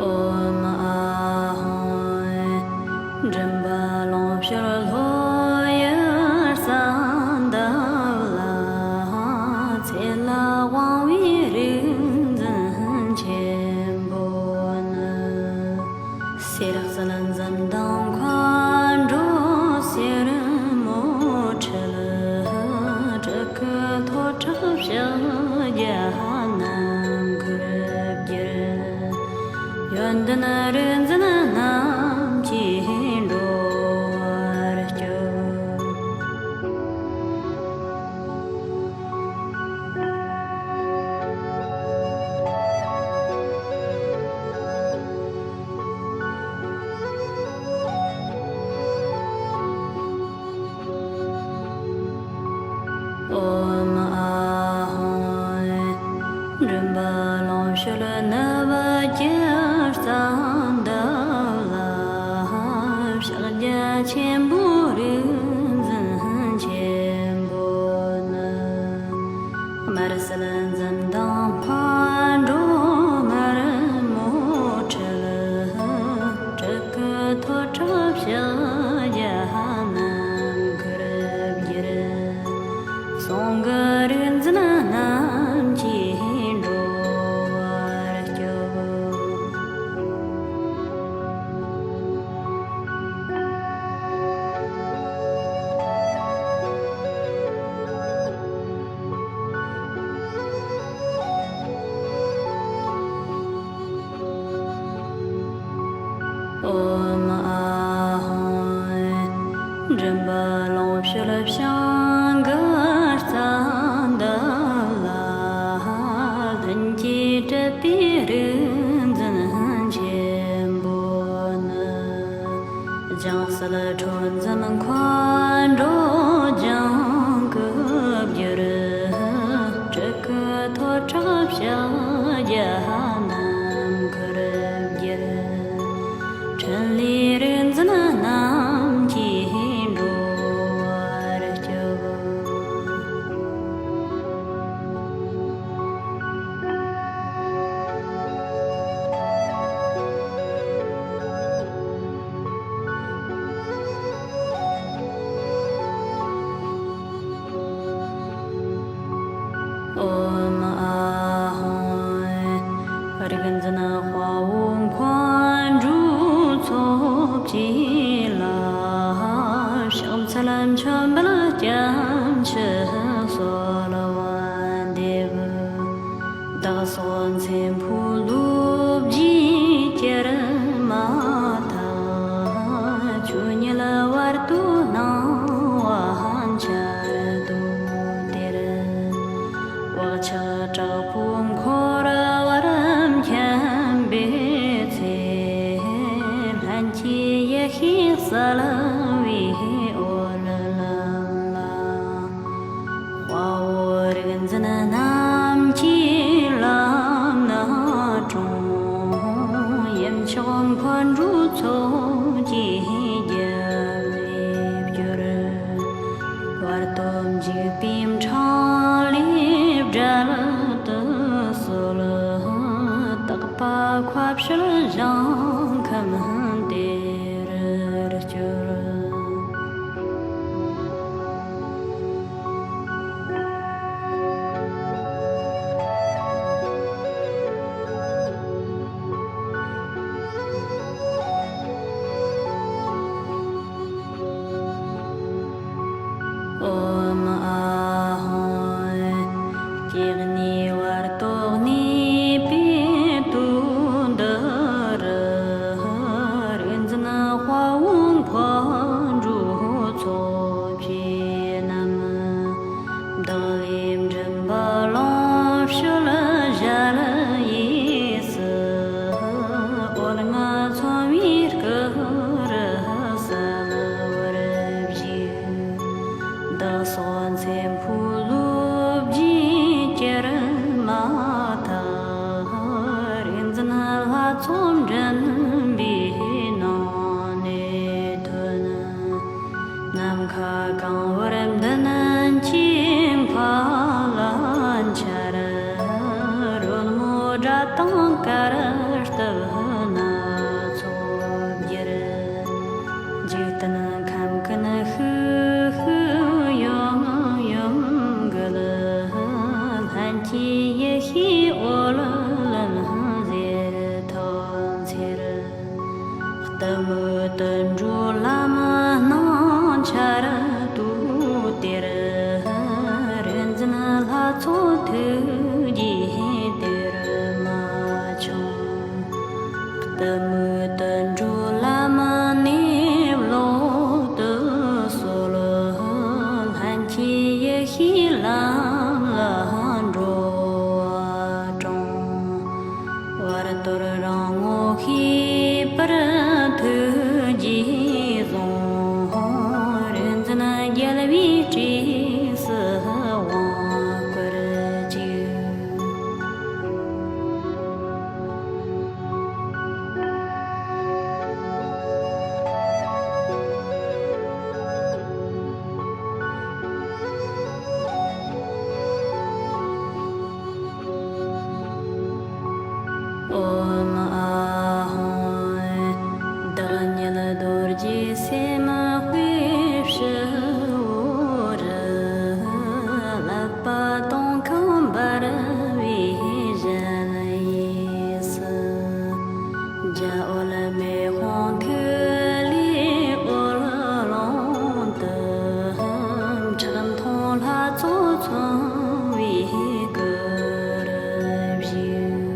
ཨོཾ་ཨཱཿཧཱུྃ། མགྲིན་པ་ལོངས་སྤྱོད་ལྷོ་ཡི་ས་འདབ་ལ། ཚེ་ལ་དབང་བའི་རིག་འཛིན་ཆེན་པོ་ནི། གསེར་གསལ་འཛིན་དང་མཁའ་འགྲོ་སེར་མོ་ཁྲིད། སྤྲུལ་སྐུ་ཐོད་ཁྲག་ཕྱག་རྒྱ་རྣམ་འཁོར་བསྒྱུར། ཡོན་ཏན་རིག་འཛིན་རྣམས་ཀྱིས་འགྲོ་བར་སྐྱོབ། ཨོཾ་ཨཱཿཧཱུྃ། མགྲིན་པ་ལོངས་སྤྱོད་ནུབ་ཀྱི་ས་འདབ་ལ། ཕྱག་རྒྱ་ཆེན་པོའི་རིག་འཛིན་ཆེན་པོ་ནི། དམར་གསལ་འཛིན་དང་མཁའ་འགྲོ་དམར་མོ་ཁྲིད། སྤྲུལ་སྐུ་ཐོད་ཁྲག་ཕྱག་རྒྱ་རྣམ་འཁོར་བསྒྱུར། གསུང་གི་རིག་འཛིན་རྣམས་ཀྱིས་འགྲོ་བར་སྐྱོབ། ཨོཾ་ཨཱཿཧཱུྃ། མགྲིན་པ་ལོངས་སྤྱོད་བྱང་གི་རྩ་འདབ་ལ། ལྷུན་གྱིས་གྲུབ་པའི་རིག་འཛིན་ཆེན་པོ་ནི། ལྗང་གསལ་ཁྲོ་འཛིན་མཁའ་འགྲོ་ལྗང་གུ་བསྒྱུར། སྤྲུལ་སྐུ་ཐོད་ཁྲག་ཕྱག་རྒྱ་རྣམ་འཁོར་བསྒྱུར། འཕྲིན་ལས་རིག་འཛིན་རྣམས་ཀྱིས་འགྲོ་བར་སྐྱོབ། ཨོཾ་ཨཱཿཧཱུྃ། རིག་འཛིན་དཔའ་བོ་མཁའ་འགྲོའི་ཚོགས་ཀྱིས་ལ། ཕྱག་འཚལ་མཆོད་འབུལ་སྐྱབས་མཆི་གསོལ་བ་འདེབས། བདག་སོགས་མཚན་ཕུད་ལོ་བརྒྱའི་གྱེར་མ་ཐག། ཆོས་ཉིད་བར་དོའི་སྣང་བ་འཆར་དུ་དེར། བག་ཆགས་དྲག་པོས་འཁོར་བར་འཁྱམས་པའི་ཚེ། ལྷན་སྐྱེས་ཡེ་ཤེས་གསལ་བའི་འོད་ལམ་ལ། དཔའ་བོ་རིག་འཛིན་རྣམས་ཀྱིས་ལམ་སྣ་དྲོངས། ཡུམ་མཆོག་མཁའ་འགྲོའི་ཚོགས་ཀྱིས་རྒྱབ་ལས་བསྐྱོར། བར་དོ་འཇིགས་པའི་འཕྲང་ལས་བསྒྲལ་དུ་གསོལ། དག་པ་མཁའ་སྤྱོད་ཞིང་ཁམས་དེར་སྐྱོལ། ཨོཾ་ཨཱཿཧཱུྃ། སྐྱེ་གནས་བར་དོ་གནས་པའི་དུས་འདི་རུ། རིག་འཛིན་དཔའ་བོ་མཁའ་འགྲོའི་ཚོགས་ཀྱིས་བསྣམས། བདག་ལས་མགྲིན་པ་ལོངས་སྤྱོད་ཞལ་གཡས་སུ། འོད་ལྔ་ཚོམ་བུའི་སྐུ་རུ་གསལ་བར་བཞུགས། བདག་སོགས་མཚན་ཕུད་ལོ་བརྒྱའི་གྱེར་མ་ཐག། རིག་འཛིན་ལྷ་ཚོགས་མགྲིན་པའི་ནང་ནས་ཐོན། ནམ་མཁའ་གང་བར་མདུན་གྱི་མཁའ་ལ་འཆར། རོལ་མོའི་སྒྲ་དང་གར་སྟབས་ དུད་འགྲོའི་ལམ་སྣང་ཆར་དུ་དེར། རིག་འཛིན་ལྷ་ཚོགས་ཐུགས་རྗེའི་གཏེར་མ་ཆག་གཏི་མུག་དུད་འགྲོའི་ལམ་ནས་ལོག་ཏུ་སོལ། ལྷན་སྐྱེས་ཡེ་ཤེས་ལམ་ལ་འགྲོ་བ་དྲང་། བར་དོར་རང་ངོ་ཤེས་པར་ཐུགས་རྗེས་བཟུང་། རིག་འཛིན་རྒྱལ་བའི་གྲས་སུ་དབང་བསྐུར་ཅིག་ཨོཾ་ཨཱཿཧཱུྃ། བདག་ཉིད་རྡོ་རྗེ་སེམས་དཔའི་སྤྱི་བོ་རུ། ཀླད་པ་སྟོང་ཁམས་འབར་བའི་ཞལ་གཡས་སུ། རྒྱ་འོད་མེ་དཔུང་ཐིག་ལེའི་འོད་ཀློང་དུ། ཁྲག་འཐུང་ལྷ་ཚོགས་མཚོན་པའི་སྐུ་རུ་བཞུགས།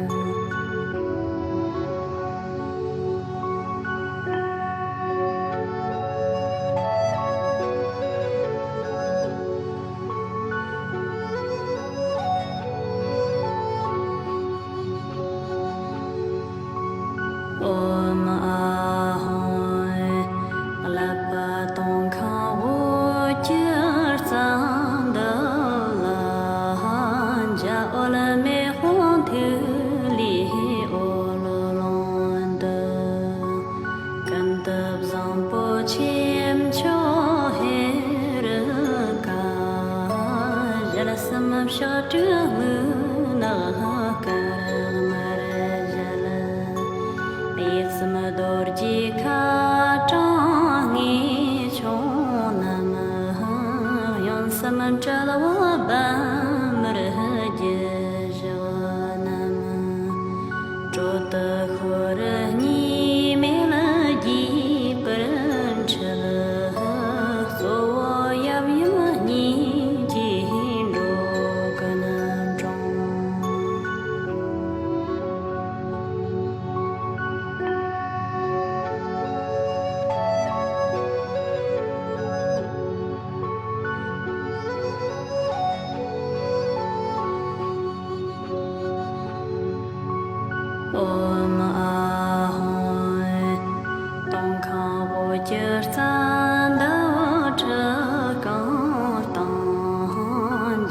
ཨོཾ་ཨཱཿཧཱུྃ། ཀླད་པ་སྟོང་ཁམས་འོད་ཀྱི་རྩ་འདབ་ལ། རྒྱ་འོད་མེ་དཔུང་ཐིག་ལེའི་འོད་ཀློང་དུ། ཀུན་ཏུ་བཟང་པོ་ཆོས་མཆོག་ཧེ་རུ་ཀ། ཞལ་གསུམ་ཕྱག་དྲུག་མུན་ནག་དཀར་དམར་ཞལ། གཡས་གསུམ་རྡོ་རྗེ་ཁ་བྲང་ལྔས་ཕྱོགས་བསྣམས། གཡོན་གསུམ་དཔྲལ་བ་པདྨར་རྒྱུ་བཞག་བསྣམས། དྲོད་དུ་ཤོ་རུ་གཉིས་མེད་རྒྱས་པར་འཁྲིལ། གཙོ་བོ་ཡབ་ཡུམ་གཉིས་ཀྱིས་འགྲོ་ཀུན་དྲང་། ཨོཾ་ཨཱཿཧཱུྃ། སྟོང་ཁམས་འོད་ཀྱི་རྩ་འདབ་ཁྲི་རྐང་སྟེང་།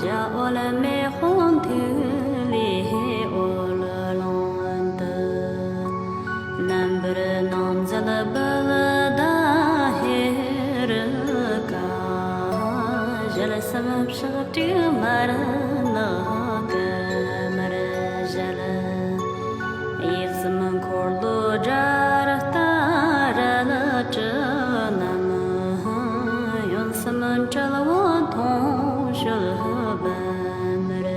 རྒྱ་འོད་མེ་དཔུང་ཐིག་ལེའི་འོད་ཀློང་དུ། རྣམ་པར་སྣང་མཛད་བུདྡྷ་ཧེ་རུ་ཀ། ཞལ་གསུམ་ཕྱག་དྲུག་དམར་ནག་དཀར་དམར་ཞལ། གཡས་གསུམ་འཁོར་ལོ་དགྲ་སྟ་རལ་གྲི་བསྣམས། གཡོན་གསུམ་དཔྲལ་བ་ཐོང་གཤོལ་པདྨར་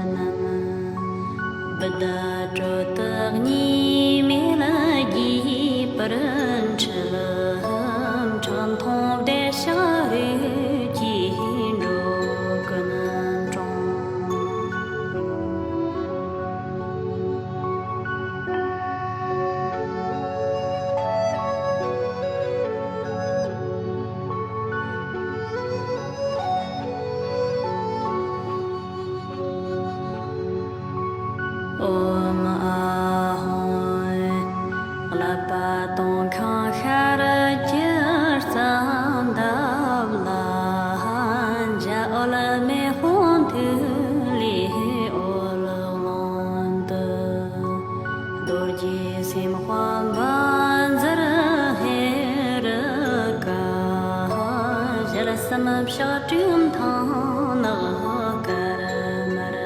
བསྣམས། བུདྡྷ་དྲོད་དུ་གཉིས་མེད་རྒྱས་པར་འཁྲིལ། ཁྲག་འཐུང་བདེ་གཤེགས་རིགས་ཀྱིས་འགྲོ་ཀུན་དྲང་། ཨོཾ་ཨཱཿཧཱུྃ། ཀླད་པ་སྟོང་ཁམས་ཤར་གྱི་རྩ་འདབ་ལ། འཇའ་འོད་མེ་དཔུང་ཐིག་ལེའི་འོད་ཀློང་དུ། རྡོ་རྗེ་སེམས་དཔའ་བཛྲ་ཧེ་རུ་ཀ། ཞལ་གསུམ་ཕྱག་དྲུག་མཐིང་ནག་དཀར་དམར་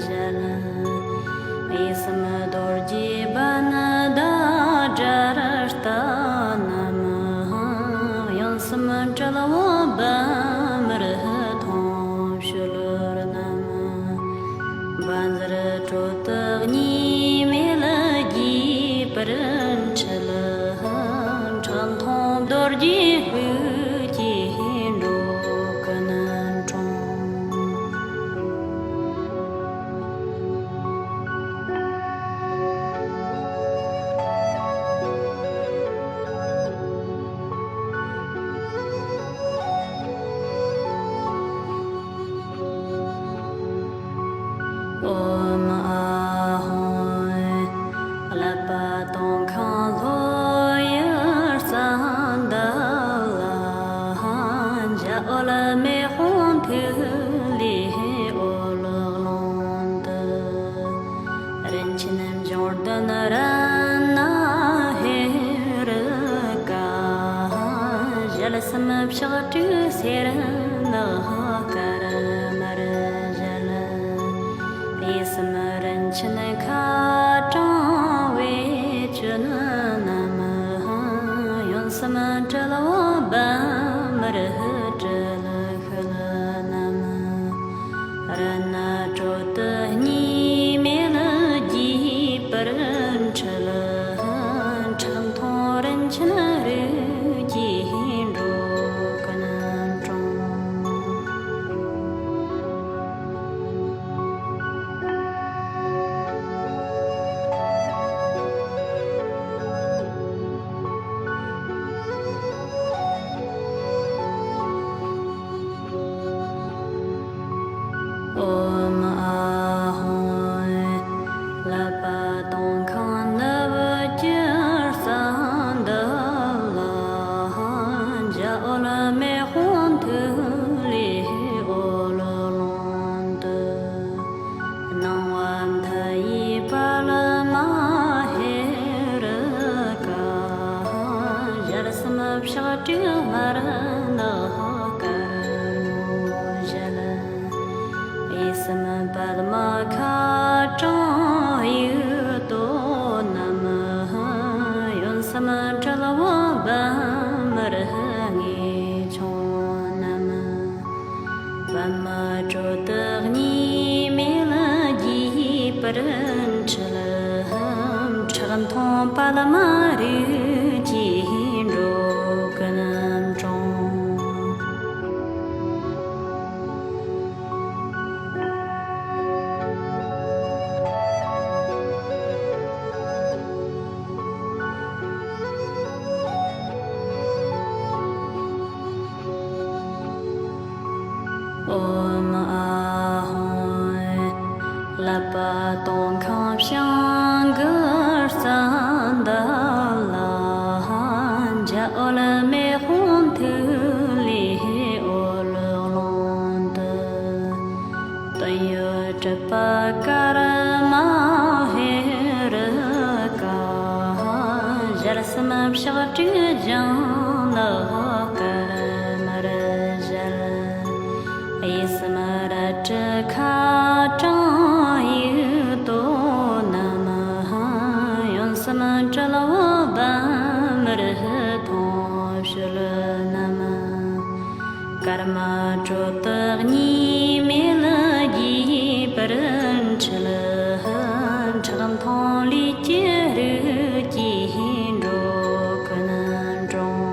ཞལ། གཡས་གསུམ་རྡོ་རྗེ་བནྡྷ་དགྲ་སྟ་བསྣམས། གཡོན་གསུམ་དཔྲལ་བ་པདྨར་ཐོང་གཤོལ་བསྣམས། བཛྲ་དྲོད་དུ་གཉིས་མེད་རྒྱས་པར་འཁྲིལ། ཁྲག་འཐུང་ ཀྱི་ཧུད་ཀྱིས་འགྲོ་ཀུན་འགྲོ། ཨོཾ་ཨཱཿཧཱུྃ། བསླབ་པ་དང་ཁམས་ལྷོ་ཡི་ཟམ་དུ་ལ། འཇའ་འོད་མེ་དཔུང་ཐིག་ལེའི་འོད་ཀློང་དུ། རིན་ཆེན་འབྱུང་ལྡན་རཏྣ་ཧེ་རུ་ཀ། ཞལ་གསུམ་ཕྱག་དྲུག་སེར་ནག་དཀར་དམར་ཞལ། གཡས་གསུམ་རིན་ཆེན་ཁ་དྲང་བེ་ཅོན་བསྣམས། གཡོན་གསུམ་དྲིལ་བུ་བ་དམར་དྲིལ་ཤུལ་བསྣམས། རཏྣ་དྲོད་དུ་གཉིས་མེད་རྒྱས་པར་འཁྲིལ། ཁྲག་འཐུང་རིན་ཆེན་རིགས་ཀྱིས་འགྲོ་ཀུན་དྲོངས། ཨོཾ་ཨཱཿཧཱུྃ། བསླབ་པ་དང་ཁམས་ནུབ་ཀྱི་ཟམ་དུ་ལ། འཇའ་འོད་མེ་དཔུང་ཐིག་ལེའི་འོད་ཀློང་དུ། སྣང་བ་མཐའ་ཡས་པདྨ་ཧེ་རུ་ཀ། ཞལ་གསུམ་ཕྱག་དྲུག་དམར་ནག་དཀར་སྔོ་ཞལ། གཡས་གསུམ་པདྨ་ཁ་དྲང་གཡུ་ཏོ་བསྣམས། གཡོན་གསུམ་དྲིལ་བུ་བ་དམར་ལྔས་ཕྱག་བསྣམས། པདྨ་དྲོད་དུ་གཉིས་མེད་རྒྱས་པར་འཁྲིལ། ཁྲག་འཐུང་པདྨ་རིགས་ཀྱིས་འགྲོ་ཀུན་དྲོངས། ཨོཾ་ཨཱཿཧཱུྃ། བསླབ་པ་དང་ཁམས་བྱང་གི་ཟམ་དུ་ལ། འཇའ་འོད་མེ་དཔུང་ཐིག་ལེའི་འོད་ཀློང་དུ། དོན་ཡོད་གྲུབ་པ་ཀརྨ་ཧེ་རུ་ཀ། ཞལ་གསུམ་ཕྱག་དྲུག་ལྗང་ནག་དཀར་དམར་ཞལ། གཡས་གསུམ་རལ་གྲི་ཁ་དྲང་གཡུ་ཏོ་བསྣམས། གཡོན་གསུམ་དྲིལ་བུ་བ་དམར་ཐོད་ཕྱེད་བསྣམས། ཀརྨ་དྲོད་དུ་གཉིས་མེད་རྒྱས་པར་འཁྲིལ། ཁྲག་འཐུང་ལས་ཀྱི་རིགས་ཀྱིས་འགྲོ་ཀུན་དྲོངས།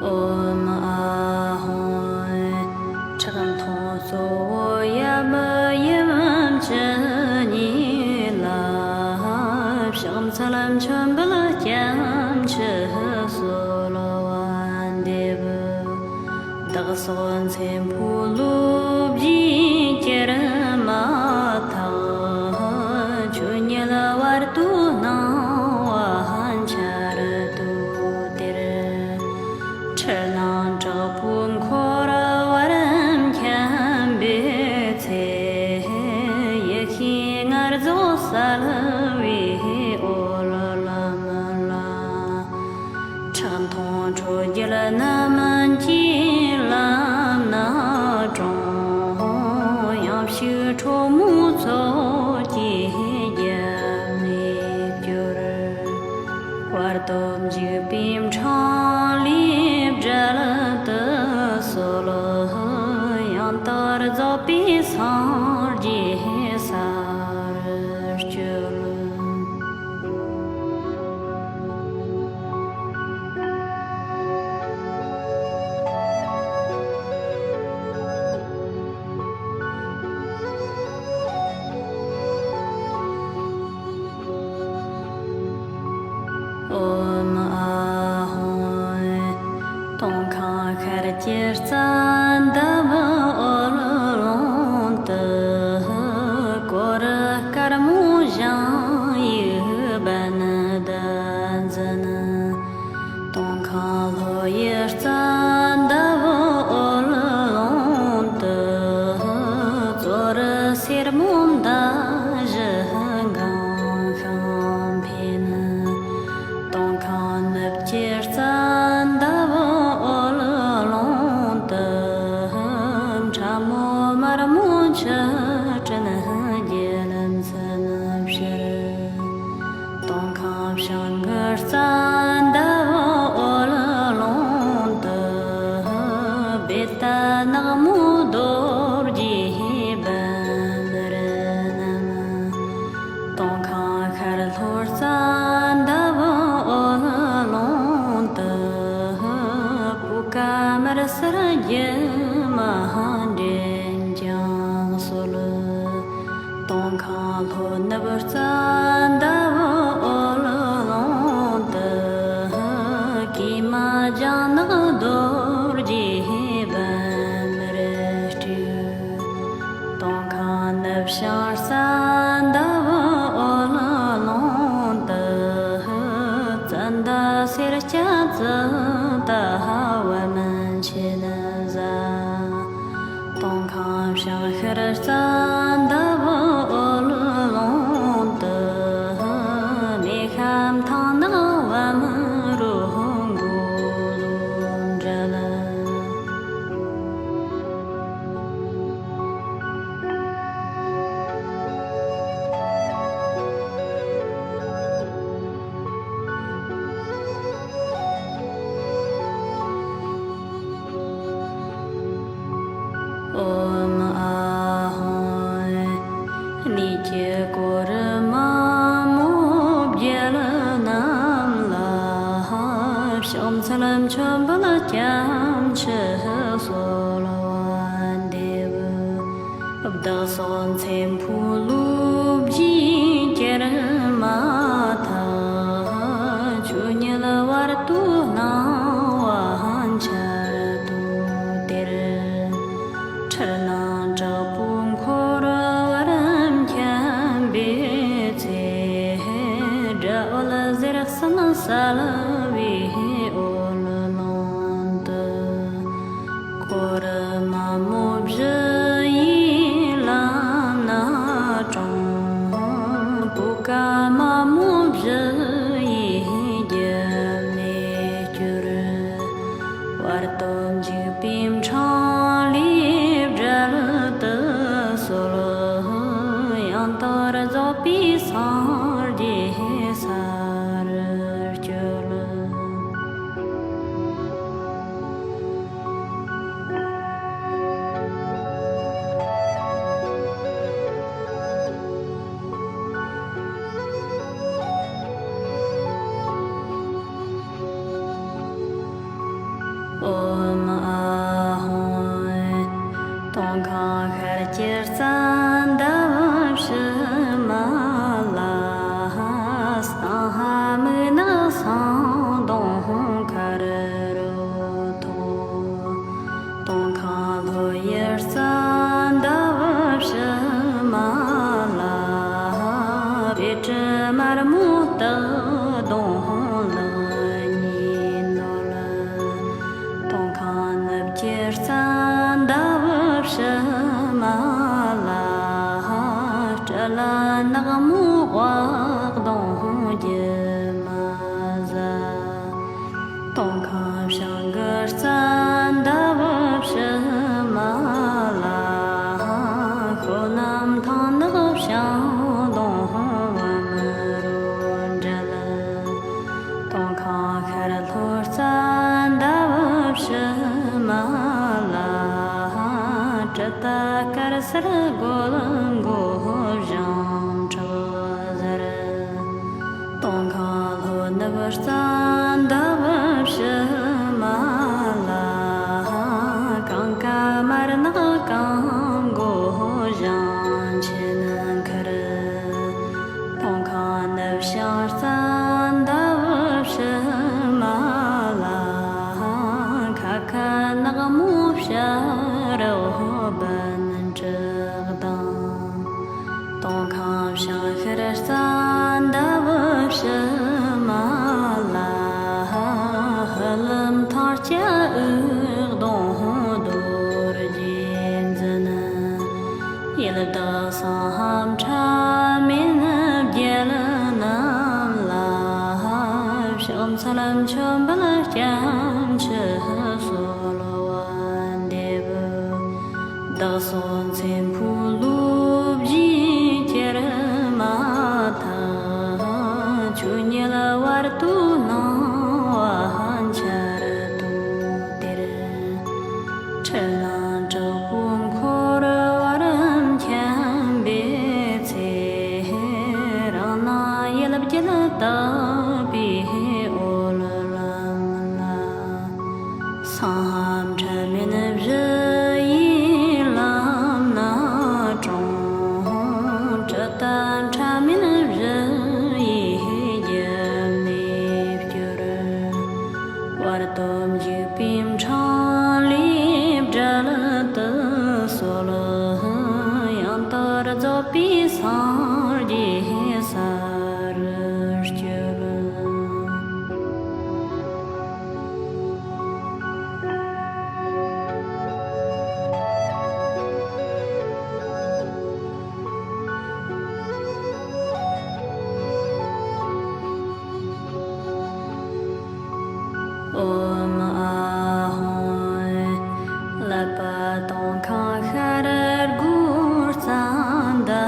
ཨོཾ་ཨཱཿཧཱུྃ། ཁྲག་འཐུང་གཙོ་བོ་ཡབ་ཡུམ་བཅུ་གཉིས་ལ། ཕྱག་འཚལ་མཆོད་འབུལ་སྐྱབས་མཆི་གསོལ་བ་འདེབས། བདག་སོགས་མཚན་ཕུད་ལོ་བརྒྱའི་གྱེར་མ་ཐག། ཆོས་ཉིད་བར་དུ་སྣང་བ་འཆར་དུ་སྟེར། འཁྲུལ་སྣང་དྲག་པོས་འཁོར་བར་འཁྱམས་པའི་ཚེ། ཡེ་ཤེས་ལྔ་རྫོགས་གསལ་བའི་འོད་ལམ་ལ། ཁྲག་འཐུང་ཁྲོ་རྒྱལ་རྣམས་ཀྱི་ལམ་སྣ་དྲོངས། སྟོབས་འཇུག་པའི་འཕྲིན་ལས་སྦྲེལ་དུ་གསོལ། ཡང་དག་རྫོགས་པའི་སངས་རྒྱས་སར་སྤྱོད། ཨོཾ་ཨཱཿཧཱུྃ། སྟོང་ཁང་ཤར་གྱི་རྩ་འདབ་འོད་ཀློང་དུ། གོ་རུ་དཀར་མོ་ཞིང་དབྱུག་པཎྜི་ཏ་འཛིན། སྟོང་ཁང་ལྷོ་ཡི་རྩ་འདབ་འོད་ཀློང་དུ། ཙོ་རུ་སེར་མོ་མདའ་བཞི་འགེངས་ཤིང་འཕེན། སྟོང་ཁང་ནུབ་ཀྱི་རྩ་འདབ་འོད་ཀློང་དུ། ཁྲ་མོ་དམར་མོ་མཆུ་སྤྲིན་རྒྱལ་མཚན་ཕྱིར། སྟོང་ཁང་བྱང་གི་རྩ་འདབ་འོད་ཀློང་དུ། བཻ་ཏ་ནག་མོ་རྡོ་རྗེ་བཻ་མར་བསྣམས། སྟོང་ཁང་ཤར་ལྷོ་རྩ་འདབ་འོད་ཀློང་དུ། པུ་ཀ་དམར་སེར་སྒྱུ་མ་འདྲེན་ཀྱང་གསོལ། སྟོང་ཁང་ལྷོ་ནུབ་རྩ་འདབ་འོད་ཀློང་དུ། ཀྱེ་མ་ལྗང་ནག་རྡོ་རྗེ་བཻ་མར་སྤྲུལ། སྟོང་ཁང་ནུབ་བྱང་རྩ་འདབ་འོད་ཀློང་དུ། ཙནྡ་སེར་སྐྱ་ཙིཏྟ་པདྨ་ཆེན་བཟའ། སྟོང་ཁང་བྱང་ཤར་རྩ་འདབ་འོད་ཀློང་དུ། མེ་ཤ་མཐིང་ནག་པདྨ་རཱ་ཧུ་མགོ་ལོག་འདྲིལ། ཨོཾ་ཨཱཿཧཱུྃ། གནས་ཀྱི་གོ་རུ་མ་མོ་བརྒྱད་རྣམས་ལ། ཕྱག་འཚལ་མཆོད་འབུལ་སྐྱབས་མཆི་གསོལ་བ་འདེབས། བདག་སོགས་མཚན་ཕུད་ལོ་བརྒྱའི་གྱེར་མ་ཐག། ཆོས་ཉིད་བར་དུ་སྣང་བ་འཆར་དུ་སྟེར། འཁྲུལ་སྣང་དྲག་པོས་འཁོར་བར་འཁྱམས་པའི་ཚེ། དགྲ་བོ་ཟེར་གསུམ་བསལ་བའི་འོད་ཀློང་དུ། གོ་རུ་མ་མོ་བཞི་ཡི་ལམ་སྣ་དྲོངས། པུ་ཀ་མ་མོ་བཞི་ཡི་རྒྱུད་ལས་གྱུར། བར་དོ་འཇུག་པའི་འཕྲིན་ལས་སྦྲེལ་དུ་གསོལ། ཡང་དག་རྫོགས་པའི་སངས་རྒྱས་སར་སྤྱོད། སེར་སྒོ་ལ་མགོ་བཞིན་ཁྲག་གཟར། སྟོད་ཁ་ལྷོ་ནུབ་རྩ་འདབ་ཕྱི་མ་ལ། གངས་དཀར་དམར་ནག་གང་མགོ་བཞིན་ཆེན་ཁར། སྟོད་ཁ་ནུབ་བྱང་རྩ་འདབ་ཕྱི་མ་ལ། ཁ་ཁ་ནག་མོ་བྱ་རོག་བན་ཀྲིག་དང་། སྟོད་ཁ་བྱང་ཤར་རྩ་འདབ་ཕྱི་མ་ལ། ཧ་ལམ་ཐང་སྐྱ་འུག་གདོང་རྡོ་རྗེ་འཛིན། ཡི་དྭགས་སྲང་ལམ་ཁྲ་མེན་བརྒྱད་རྣམས་ལ། ཕྱག་འཚལ་མཆོད་འབུལ་སྐྱབས་མཆི་གསོལ་བ་འདེབས། བདག་སོགས་མཚན་ཕུན་ལུགས་བཞིན་གྱུར་མ་ཐག། ཆོས་ཉིད་བར་དུ་སྣང་བ་འཆར་དུ་སྟེར། འཁྲུལ་སྣང་དྲག་པོ་འཁོར་བར་འཁྱམས་པའི་ཚེ། རང་སྣང་ཡིད་བརྒྱུད་དག་པའི་འོད་ལམ་ལ། སྲང་ལམ་ཁྲ་མེན་བཞི་ཡི་ལམ་སྣ་དྲོངས། གྲུབ་རྟགས་ཁྲ་མེན་བཞི་ཡི་རྒྱབ་ནས་བསྐྱོར། བར་དོ་འཇུག་པའི་འཕྲིན་ལས་སྒྲལ་དུ་གསོལ། ཡང་དག་རྫོགས་པའི་སངས་རྒྱས་ས་རུ་སྐྱོལ། ཨོཾ་ཨཱཿཧཱུྃ། ཀླད་པ་སྟོད་ཁ་ཤར་སྒོ་རྩ་འདབ་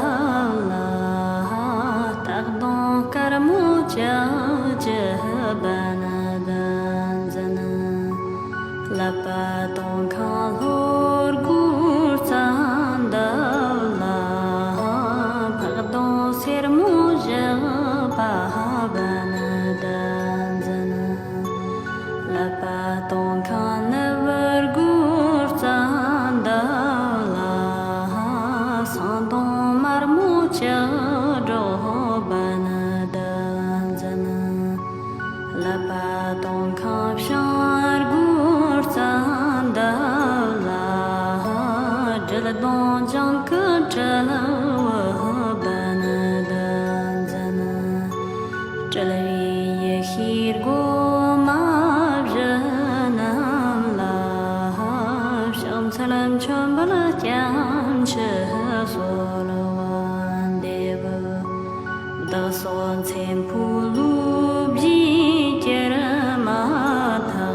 ལ། སྟག་གདོང་དཀར་མོ་ལྕགས་ཀྱུ་བན་དུ་འཛིན། ཀླད་པ་སྟོད་ཁ་ལྷོ་སྒོ་རྩ་འདབ་ལ། ཕག་གདོང་སེར་མོ་བཞག་པ་བན་དུ་འཛིན། ཀླད་པ་སྟོད་ཁ་ནུབ་སྒོ་རྩ་འདབ་ལ། སྲང་གདོང་དམར་མོ་ལྕགས་སྒྲོག་བན་དུ་འཛིན། ཀླད་པ་སྟོད་ཁ་བྱང་སྒོ་རྩ་འདབ་ལ། སྦྲུལ་གདོང་ལྗང་གུ་དྲིལ་བུ་བན་དུ་འཛིན། སྤྲུལ་པའི་ཡེ་ཤེས་སྒོ་མ་བཞི་རྣམས་ལ། ཕྱག་འཚལ་མཆོད་འབུལ་སྐྱབས་མཆི་གསོལ་བ་འདེབས། བདག་སོགས་མཚན་ཕུན་ལུགས་བཞིན་གྱུར་མ་ཐག།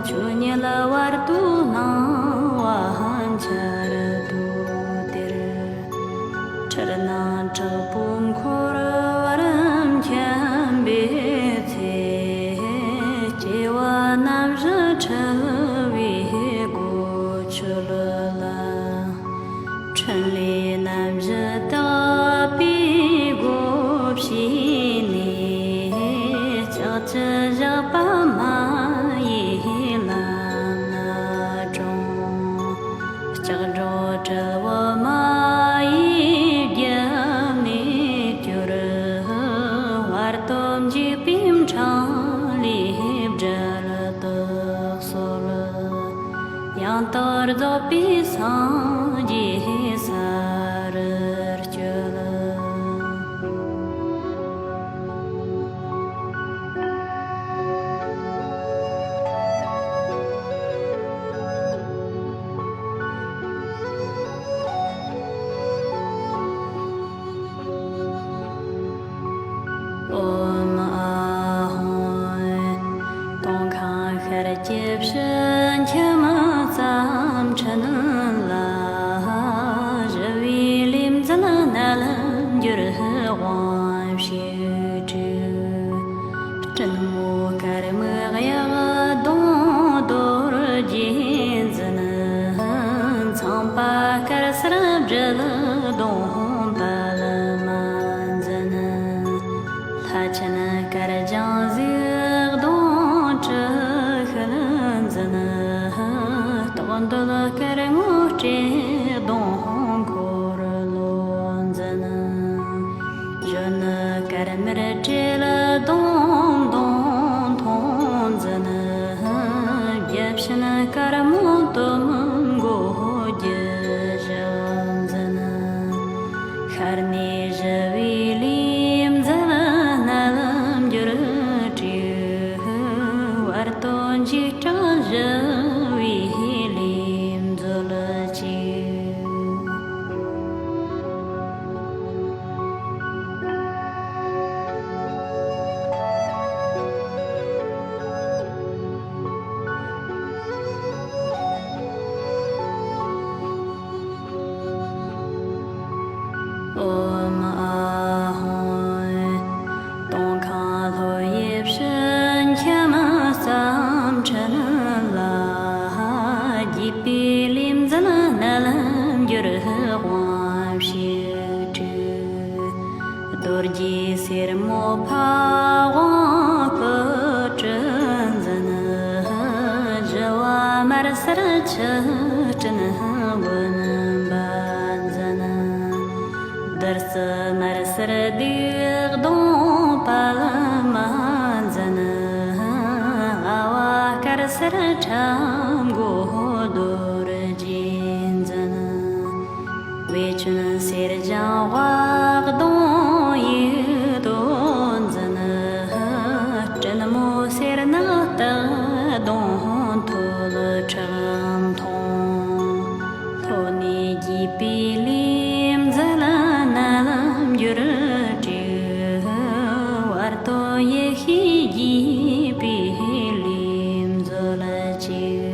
ཆོས་ཉིད་བར་དུ་སྣང་བ་འཆར་དུ་སྟེར། འཁྲུལ་སྣང་དྲག་པོ་འཁོར་བར་འཁྱམས་པའི་ཚེ། སྐྱེ་བ་རྣམ་བཞི་འཁྲུལ་བའི་སྒོ་ཆོད་ལ། འཕྲིན་ལས་རྣམ་བཞི་དག་པའི་སྒོ་ཕྱེ་ནས། ལྕགས་ཀྱུ་བཞག་པ་མ་ཡི་ལམ་སྣ་དྲོངས། ལྕགས་སྒྲོག་དྲིལ་བུ་མ་ཡི་རྒྱབ་ནས་བསྐྱོར། བར་དོ་འཇུག་པའི་འཕྲིན་ལས་སྒྲལ་དུ་གསོལ། ཡང་དག་རྫོགས་པའི་སངས་རྒྱས་ས་རུ་སྐྱོལ། ཨོཾ་ཨཱཿཧཱུྃ། སྟོད་ཁ་ཤར་གྱི་ཕྱི་ཁྱིམ་རྩ་ཕྲན་ལ། ཞི་བའི་ལས་མཛད་རྣལ་འབྱོར་དབང་ཕྱུག་སྤྲུལ། སྤྲིན་མོ་དཀར་མོའི་གཡག་གདོང་རྡོ་རྗེ་འཛིན། ཚངས་པ་དཀར་ ཆེན་དཀར་ལྗང་གཟིག་གདོང་དྲི་ཤུལ་འཛིན། རྟོག་འདོད་དཀར་ངོ་སྤྲེལ་གདོང་འཁོར་ལོ་འཛིན། གཞོན་ནུ་དཀར་མེར་སྤྲེལ་གདོང་གདོང་མཐོང་འཛིན། རྒྱབ་ཤིན་དཀར་མོ་དོམ་མགོ་རྒྱུ་ཞགས་འཛིན། ཤར་ནས་ཞི་བའི་ལུས་མཛད་རྣལ་འབྱོར་དྲུག། བར་དོ་འཇིགས་སྐྲག་ཞི་བའི་ལུས་མཛོད་ཅིག། ཨོཾ་ཨཱཿཧཱུྃ། སྟོང་ཁང་ལྷོ་ཡི་ཕྱི་ཁྱམས་རྩམ་ཁྲི་ལ། རྒྱས་པའི་ལུས་མཛད་རྣལ་འབྱོར་དབང་ཕྱུག་དྲུག། རྡོ་རྗེ་སེར་མོ་ཕ་ཝང་སྐུ་དྲིན་འཛིན། ཞི་བ་དམར་སེར་ཆུ་སྤྲིན་བུམ་པ་འཛིན། བདུད་རྩི་དམར་སེར་གདུགས་གདོང་པདྨ་འཛིན། ལྷ་བ་དཀར་སེར་ཁྲ་མགོ་རྡོ་རྗེ་འཛིན། བེ་ཅོན་སེར་ལྗང་བ་གདོང་ཡིད་དོ་འཛིན། སྲིན་མོ་སེར་ནག་སྟག་གདོང་ཐོད་ཁྲག་མཐོང་། ལྷོ་ནས་རྒྱས་པའི་ལུས་མཛད་རྣལ་འབྱོར་དྲུག། བར་དོ་ཡེ་ཤེས་རྒྱས་པའི་ལུས་མཛོད་ཅིག།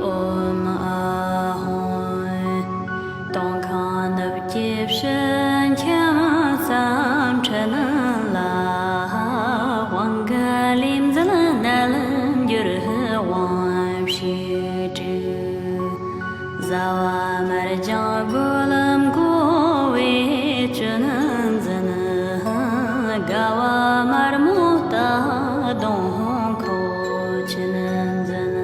ཨོཾ་ཨཱཿཧཱུྃ། སྟོང་ཁང་ནུབ་ཀྱི་ཕྱི་ཁྱམས་རྩམ་ཁྲི་ལ། དབང་གི་ལུས་མཛད་རྣལ་འབྱོར་དབང་ཕྱུག་དྲུག། བཟའ་བ་དམར་ལྗང་སྒོ་ལམ་སྒོ་བེ་ཅོན་འཛིན། དགའ་བ་དམར་མོ་རྟ་གདོང་ཁོ་ཆེན་འཛིན།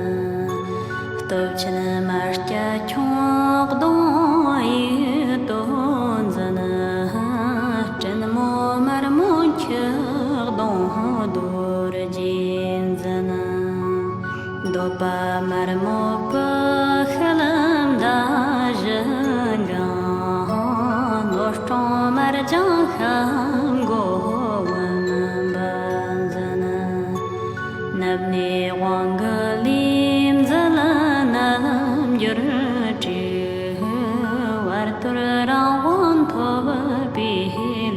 སྟོབས་ཆེན་དམར་སྐྱ་ཁྱུང་གདོང་ཡིད་དོ་འཛིན། སྲིན་མོ་དམར་མོ་ཁྱི་གདོང་རྡོ་རྗེ་འཛིན། འདོད་པ་དམར་མོ་བུ་ཤི་ལམ་མདའ་བཞི་འགེངས། ནོར་སྲུང་དམར་ལྗང་ཤམ་མགོ་བུམ་པ་འཛིན། ནབ་ནས་དབང་གི་ལུས་མཛད་རྣལ་འབྱོར་དྲུག། བར་དོར་རང་དབང་ཐོབ་པའི་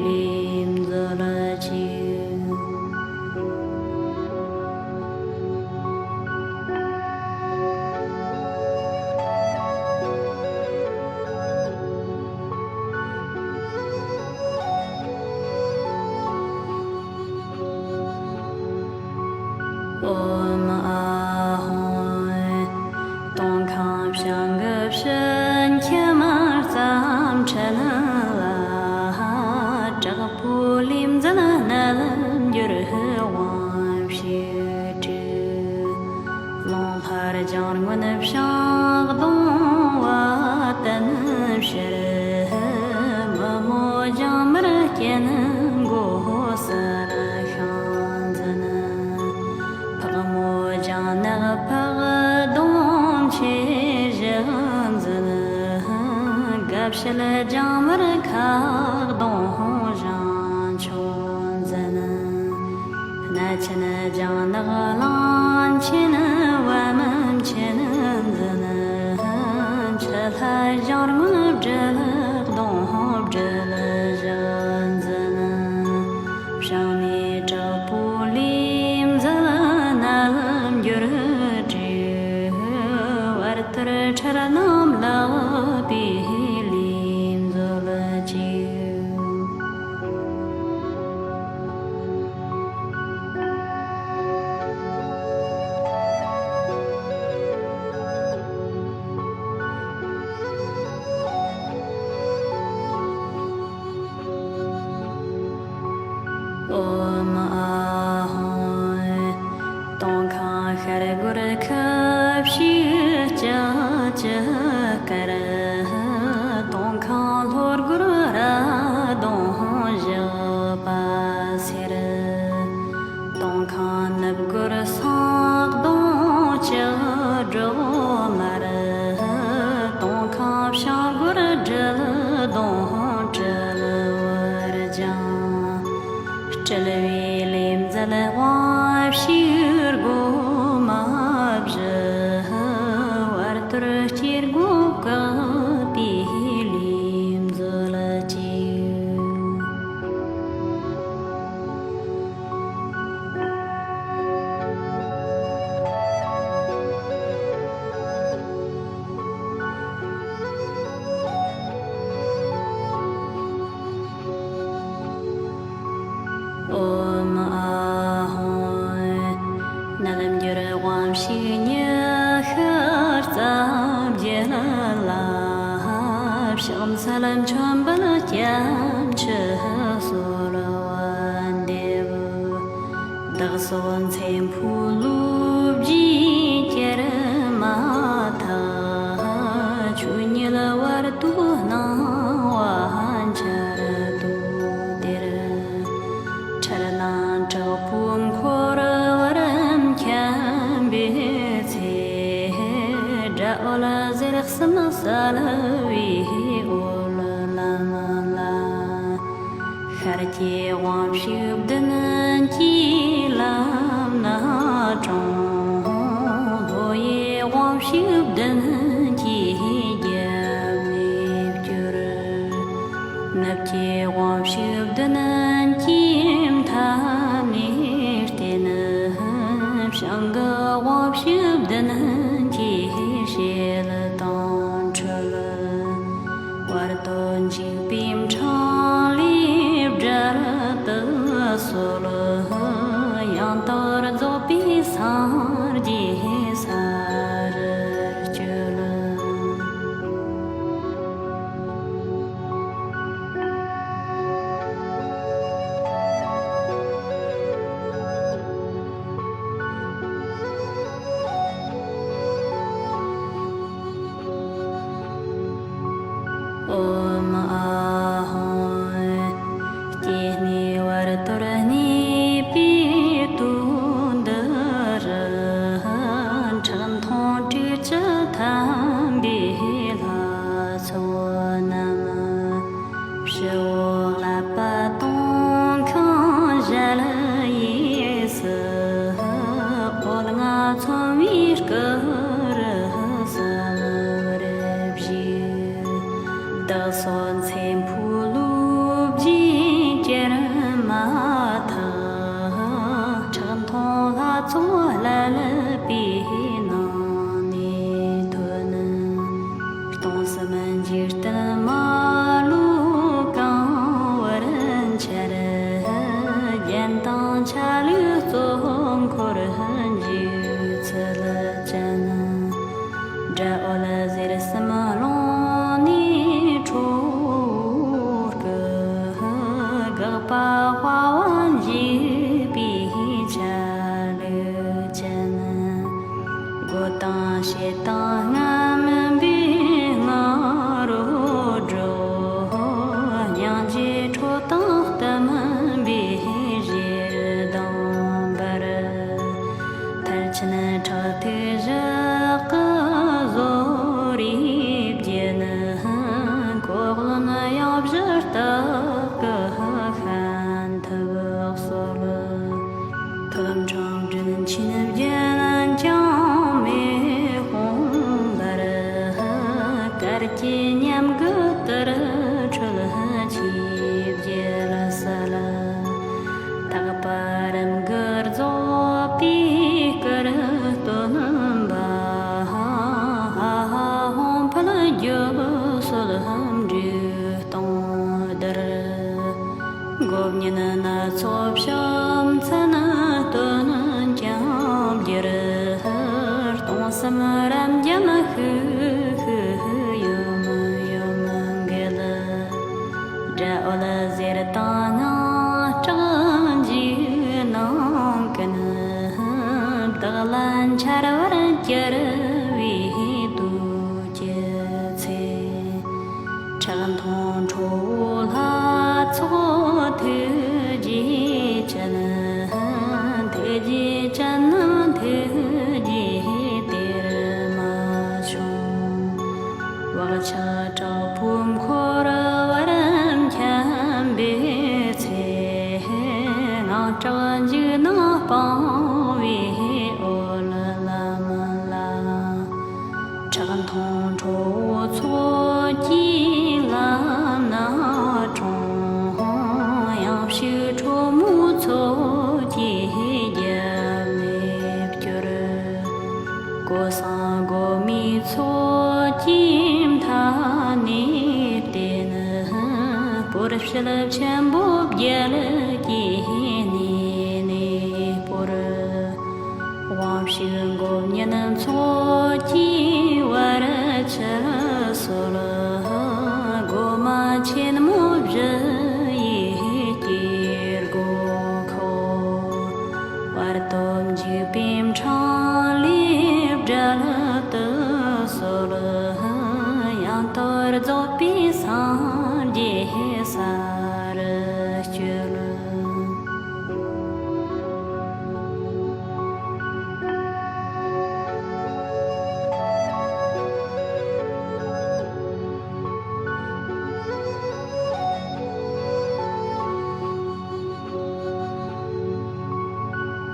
ལུས་མཛོད་ཅིག། ཨོཾ་ཨཱཿཧཱུྃ། སྟོང་ཁང་བྱང་གི་ཕྱི་ཁྱམས་རྩམ་ཁྲི་ལ། དྲག་པོ་ལུས་མཛད་རྣལ་འབྱོར་དབང་ཕྱུག་དྲུག། རླུང་ལྷ་ལྗང་སྔོན་བྱང་གདོང་བ་དན་ཕྱུར། མི་མོ་ལྗང་དམར་སྐྱེས་མགོ་སེར་ཤིང་འཛིན། ཕག་མོ་ལྗང་ནག་ཕག་གདོང་མཆེ་བཞི་འཛིན། དགའ་བྱེད་ལྗང་དམར་ཁ་གདོང་ཞིང་མཆོག་འཛིན། སྣ་ཆེན་ལྗང་ནག་གླང་ཆེན་བ་མོ་མཆེད་འཛིན། ཨོཾ་ཨཱཿཧཱུྃ། སྟོང་ཁང་ཤར་སྒོར་ཁ་བཞི་ལྕགས་ཀྱི་དཀར། སྟོང་ཁང་ལྷོ་སྒོར་ར་གདུང་བཞི་པ་སེར། སྟོང་ཁང་ནུབ་སྒོར་ས་གདུང་ལྕགས་སྒྲོག་དམར། སྟོང་ཁང་བྱང་སྒོར་སྦྲུལ་གདུང་སྤྲུལ་པར་ལྗང་། སྤྲུལ་པའི་ལས་མཛད་དབང་ཕྱུག་སྒོ་མ་བཞི། བར་དོར་སྐྱེ་སྒོ་བཀག་པའི་ལས་མཛོད་ཅིག། ཨོཾ་ཨཱཿཧཱུྃ། རྣལ་འབྱོར་དབང་ཕྱུག་ཉི་ཤུ་རྩ་བརྒྱད་ལ། ཕྱག་འཚལ་མཆོད་འབུལ་སྐྱབས་མཆི་གསོལ་བ་འདེབས། བདག་སོགས་མཚན་ཕུད་ལོ་བརྒྱའི་གྱེར་མ་ཐག། ཆོས་ཉིད་བར་དོའི་སྣང་བ་འཆར་དུ་སྟེར། ཁྲར་ནང་དྲག་པོའི་འཁོར་བར་འཁྱམས་པའི་ཚེ། དགྲ་བོ་ལ་ཟེར་གསུམ་བསལ་བའི་འོད་ལམ་ལ། ཤར་གྱི་དབང་ཕྱུག་བདུན་གྱིས་ལམ་སྣ་དྲོངས། ལྷོ་ཡི་དབང་ཕྱུག་བདུན་གྱིས་རྒྱབ་ནས་བསྐྱོར། ནུབ་ཀྱི་དབང་ཕྱུག་བདུན་གྱིས་མཐའ་ནས་བསྟེན། བྱང་གི་དབང་ཕྱུག་བདུན་གྱིས་ཞལ་དང་འཁྲིལ། བར་དོ་འཇིགས་པའི་འཕྲང་ལས་བསྒྲལ་དུ་གསོལ། ཡང་དག་རྫོགས་པའི་སངས་རྒྱས་ས་རུ་སྐྱོལ། ཨོཾ་ཨཱཿཧཱུྃ། སྐྱེ་གནས་བར་དོར་གནས་པའི་དོན་འདི་རུ། ཁྲག་འཐུང་དྲེགས་ཀྱི་ཐན་པའི་ལྷ་ཚོགས་རྣམས། ཕྱི་བོ་ཀླད་པ་སྟོང་ཁང་ཞལ་གཡས་སུ། འོད་ལྔ་ཚོམ་བུའི་སྐུ་རུ་གསལ་བར་བཞུགས། བདག་སོགས་མཚན་ཕུད་ལོ་བརྒྱའི་གྱེར་མ་ཐག། ཁྲག་འཐུང་ལྷ་ཚོགས་བསླད་པའི་ནང་ནས་ཐོན། སྟོང་གསུམ་འཇིག་རྟེན་མ་ལུས་གང་བར་འཆར། རྒྱན་དང་ཆ་ལུགས་གཙོ་འཁོར་འཇིགས་ཚུལ་ཅན། དགྲ་བོ་ལ་ཟེར་གསུམ་རླུང་ནས་འཕྲོ་བརྐུ། དགག་པ་དཔའ་བ་འཇིགས་པའི་ཆ་ལུགས་ཅན། སྒོ་དང་ཕྱེད་དང་རྔམ་པའི་ང་རོ་སྒྲོག། སྙིང་རྗེ་ཁྲོ་དང་གཏུམ་པའི་ཞེ་སྡང་འབར། མཐར་ཕྱིན་ཁྲག་ཐིགས་བཞག་གི་བཟོ་རིག་བརྒྱན། གོ་རློན་གཡང་གཞི་སྟག་གི་ཤམ་ཐབས་གསོལ། ཐོད་ཕྲེང་མགྲིན་ཆེན་བརྒྱན་ཀྱང་མེ་དཔུང་འབར། གར་གྱི་ཉམས་དགུ་དུར་ཁྲོད་ཆོས་རྒྱལ་གསལ། ཐེག་པ་རིམ་དགུ་རྫོགས་པའི་སྐུར་སྟོན་པ། ཧ་ཧ་ཧོང་ཕུད་རྒྱུད་སྲོལ་འབྲུག་སྟོང་བརྡལ། མགོ་བརྙན་སྣ་ཚོགས་ཕྱག་མཚན་སྟོན་ཀྱང་བསྒྱུར། སྟོང་གསུམ་རབ་འབྱམས་ཤུགས་ཤུགས་ཡུམ་ཡུམ་འགུལ། དགྲ་བོ་ལ་གཟེར་དང་སྔངས་སྐྲག་ བྲག་འཇིགས་ནགས་སྤང་བའི་འོད་ལམ་ལ། ཁྲག་འཐུང་ཁྲོ་བོ་ཚོགས་ཀྱིས་ལམ་སྣ་དྲོངས། ཡང་ཕྱུག་ཁྲོ་མོ་ཚོགས་ཀྱིས་རྒྱབ་ནས་བསྐྱོར། གོས་བཟང་སྒོ་མོའི་ཚོགས་ཀྱི་མཐའ་ནས་བལྟས་ན། སྤོར་ཤུལ་ཆེན་པོ་བརྒྱད་ཀྱི་གནས་ནས་སྤོར། དབང་ཕྱུག་མགོ་བརྙན་ཚོགས་ཀྱི་བར་ཆད་སོལ། སྒོ་མ་ཆེན་མོ་བཞི་ཡི་དཀྱིལ་སྒོ་ཁོ། བར་དོ་འཇིགས་པའི་འཕྲང་ལས་བསྒྲལ་དུ་གསོལ། ཡང་དག་རྫོགས་པའི་སངས་རྒྱས་ས་རུ་སྤྱོད།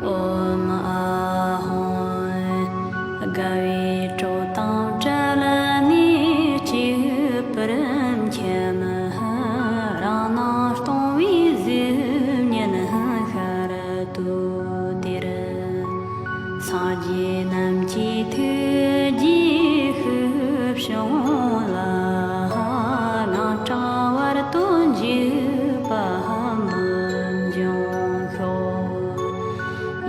ཨོཾ་ཨཱཿཧཱུྃ། དགའ་བའི་སྤྲོ་དང་བྲལ་ནས་གཅིག་པུར་འཁྱམས། རང་སྣང་སྟོང་པའི་གཟུགས་བརྙན་ཤར་དུས་དེར། སངས་རྒྱས་རྣམས་ཀྱི་ཐུགས་རྗེའི་ཤུགས་བྱུང་ལ། སྣང་གྲགས་བར་དོ་འཇིགས་པ་མི་འབྱུང་ཤོག།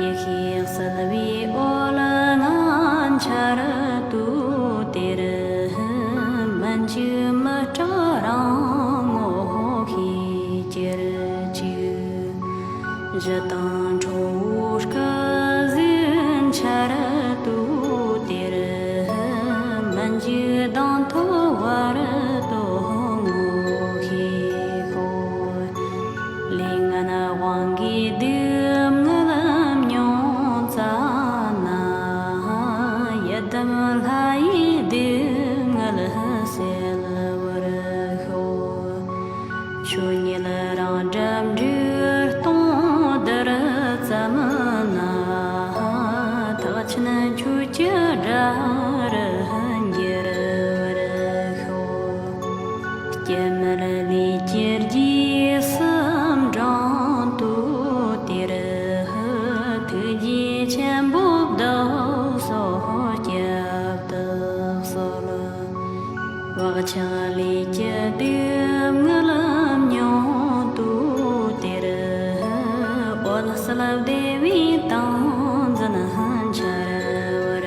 ཡེ་ཤེས་གསལ་བའི་འོད་ལྔ་འཆར་དུས་དེར། མི་འཇིགས་མི་སྐྲག་རང་ངོ་ཤེས་གྱུར་ཅིག། གཞུ་དང་ཁྲོ་བོའི་སྐུ་གཟུགས་འཆར་དུས་དེར། མི་འཇིགས་གདངས་མཐོ་བར་དོ་ངོ་ཤེས་ཤོག། ལས་ངན་དབང་གིས་སྡུག་བསྔལ་མྱོང་ཙ་ན། ཡི་དམ་ལྷ་ཡིས་སྡུག་བསྔལ་སེལ་བར་ཤོག། ཆོས་ཉིད་རང་སྒྲ་འབྲུག་སྟོང་རྡུལ་ཙམ་ན། ཐེག་ཆེན་ཆོས་ཀྱི་སྒྲ་རུ་འགྱུར་བར་ཤོག། སྐྱེ་མེད་ལས་ཀྱི་རྗེས་སུ་འབྲང་དུས་དེར། ཐུགས་རྗེ་ཆེན་པོ་བདག་སོགས་སྐྱབས་སུ་གསོལ། བག་ཆགས་ལས་ཀྱི་སྡུག་བསྔལ་མྱོང་དུས་དེར། འོད་གསལ་བདེ་བའི་ཏིང་འཛིན་འཆར་བར་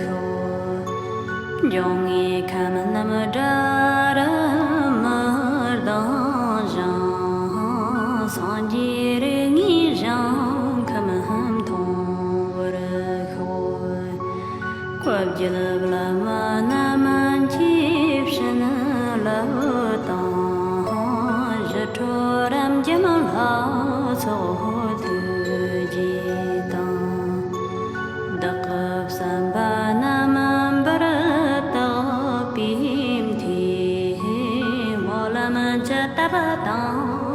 ཤོག། འབྱུང་ལྔའི་ཁམས་རྣམས་དགྲ་རུ་མི་ལྡང་ཞིང་། སངས་རྒྱས་རིགས་ལྔའི་ཞིང་ཁམས་མཐོང་བར་ཤོག། བཀའ་བརྒྱད་བླ་མ་རྣམས་ཀྱི་བྱིན་རླབས་དང་། ཞི་ཁྲོ་རབ་འབྱམས་ལྷ་ཚོགས་ཐུགས་རྗེ་དང་། བདག་གི་བསམ་པ་རྣམས་འབུར་དག་པའི་མཐུས། སྨོན་ལམ་ཇི་བཏབ་དང་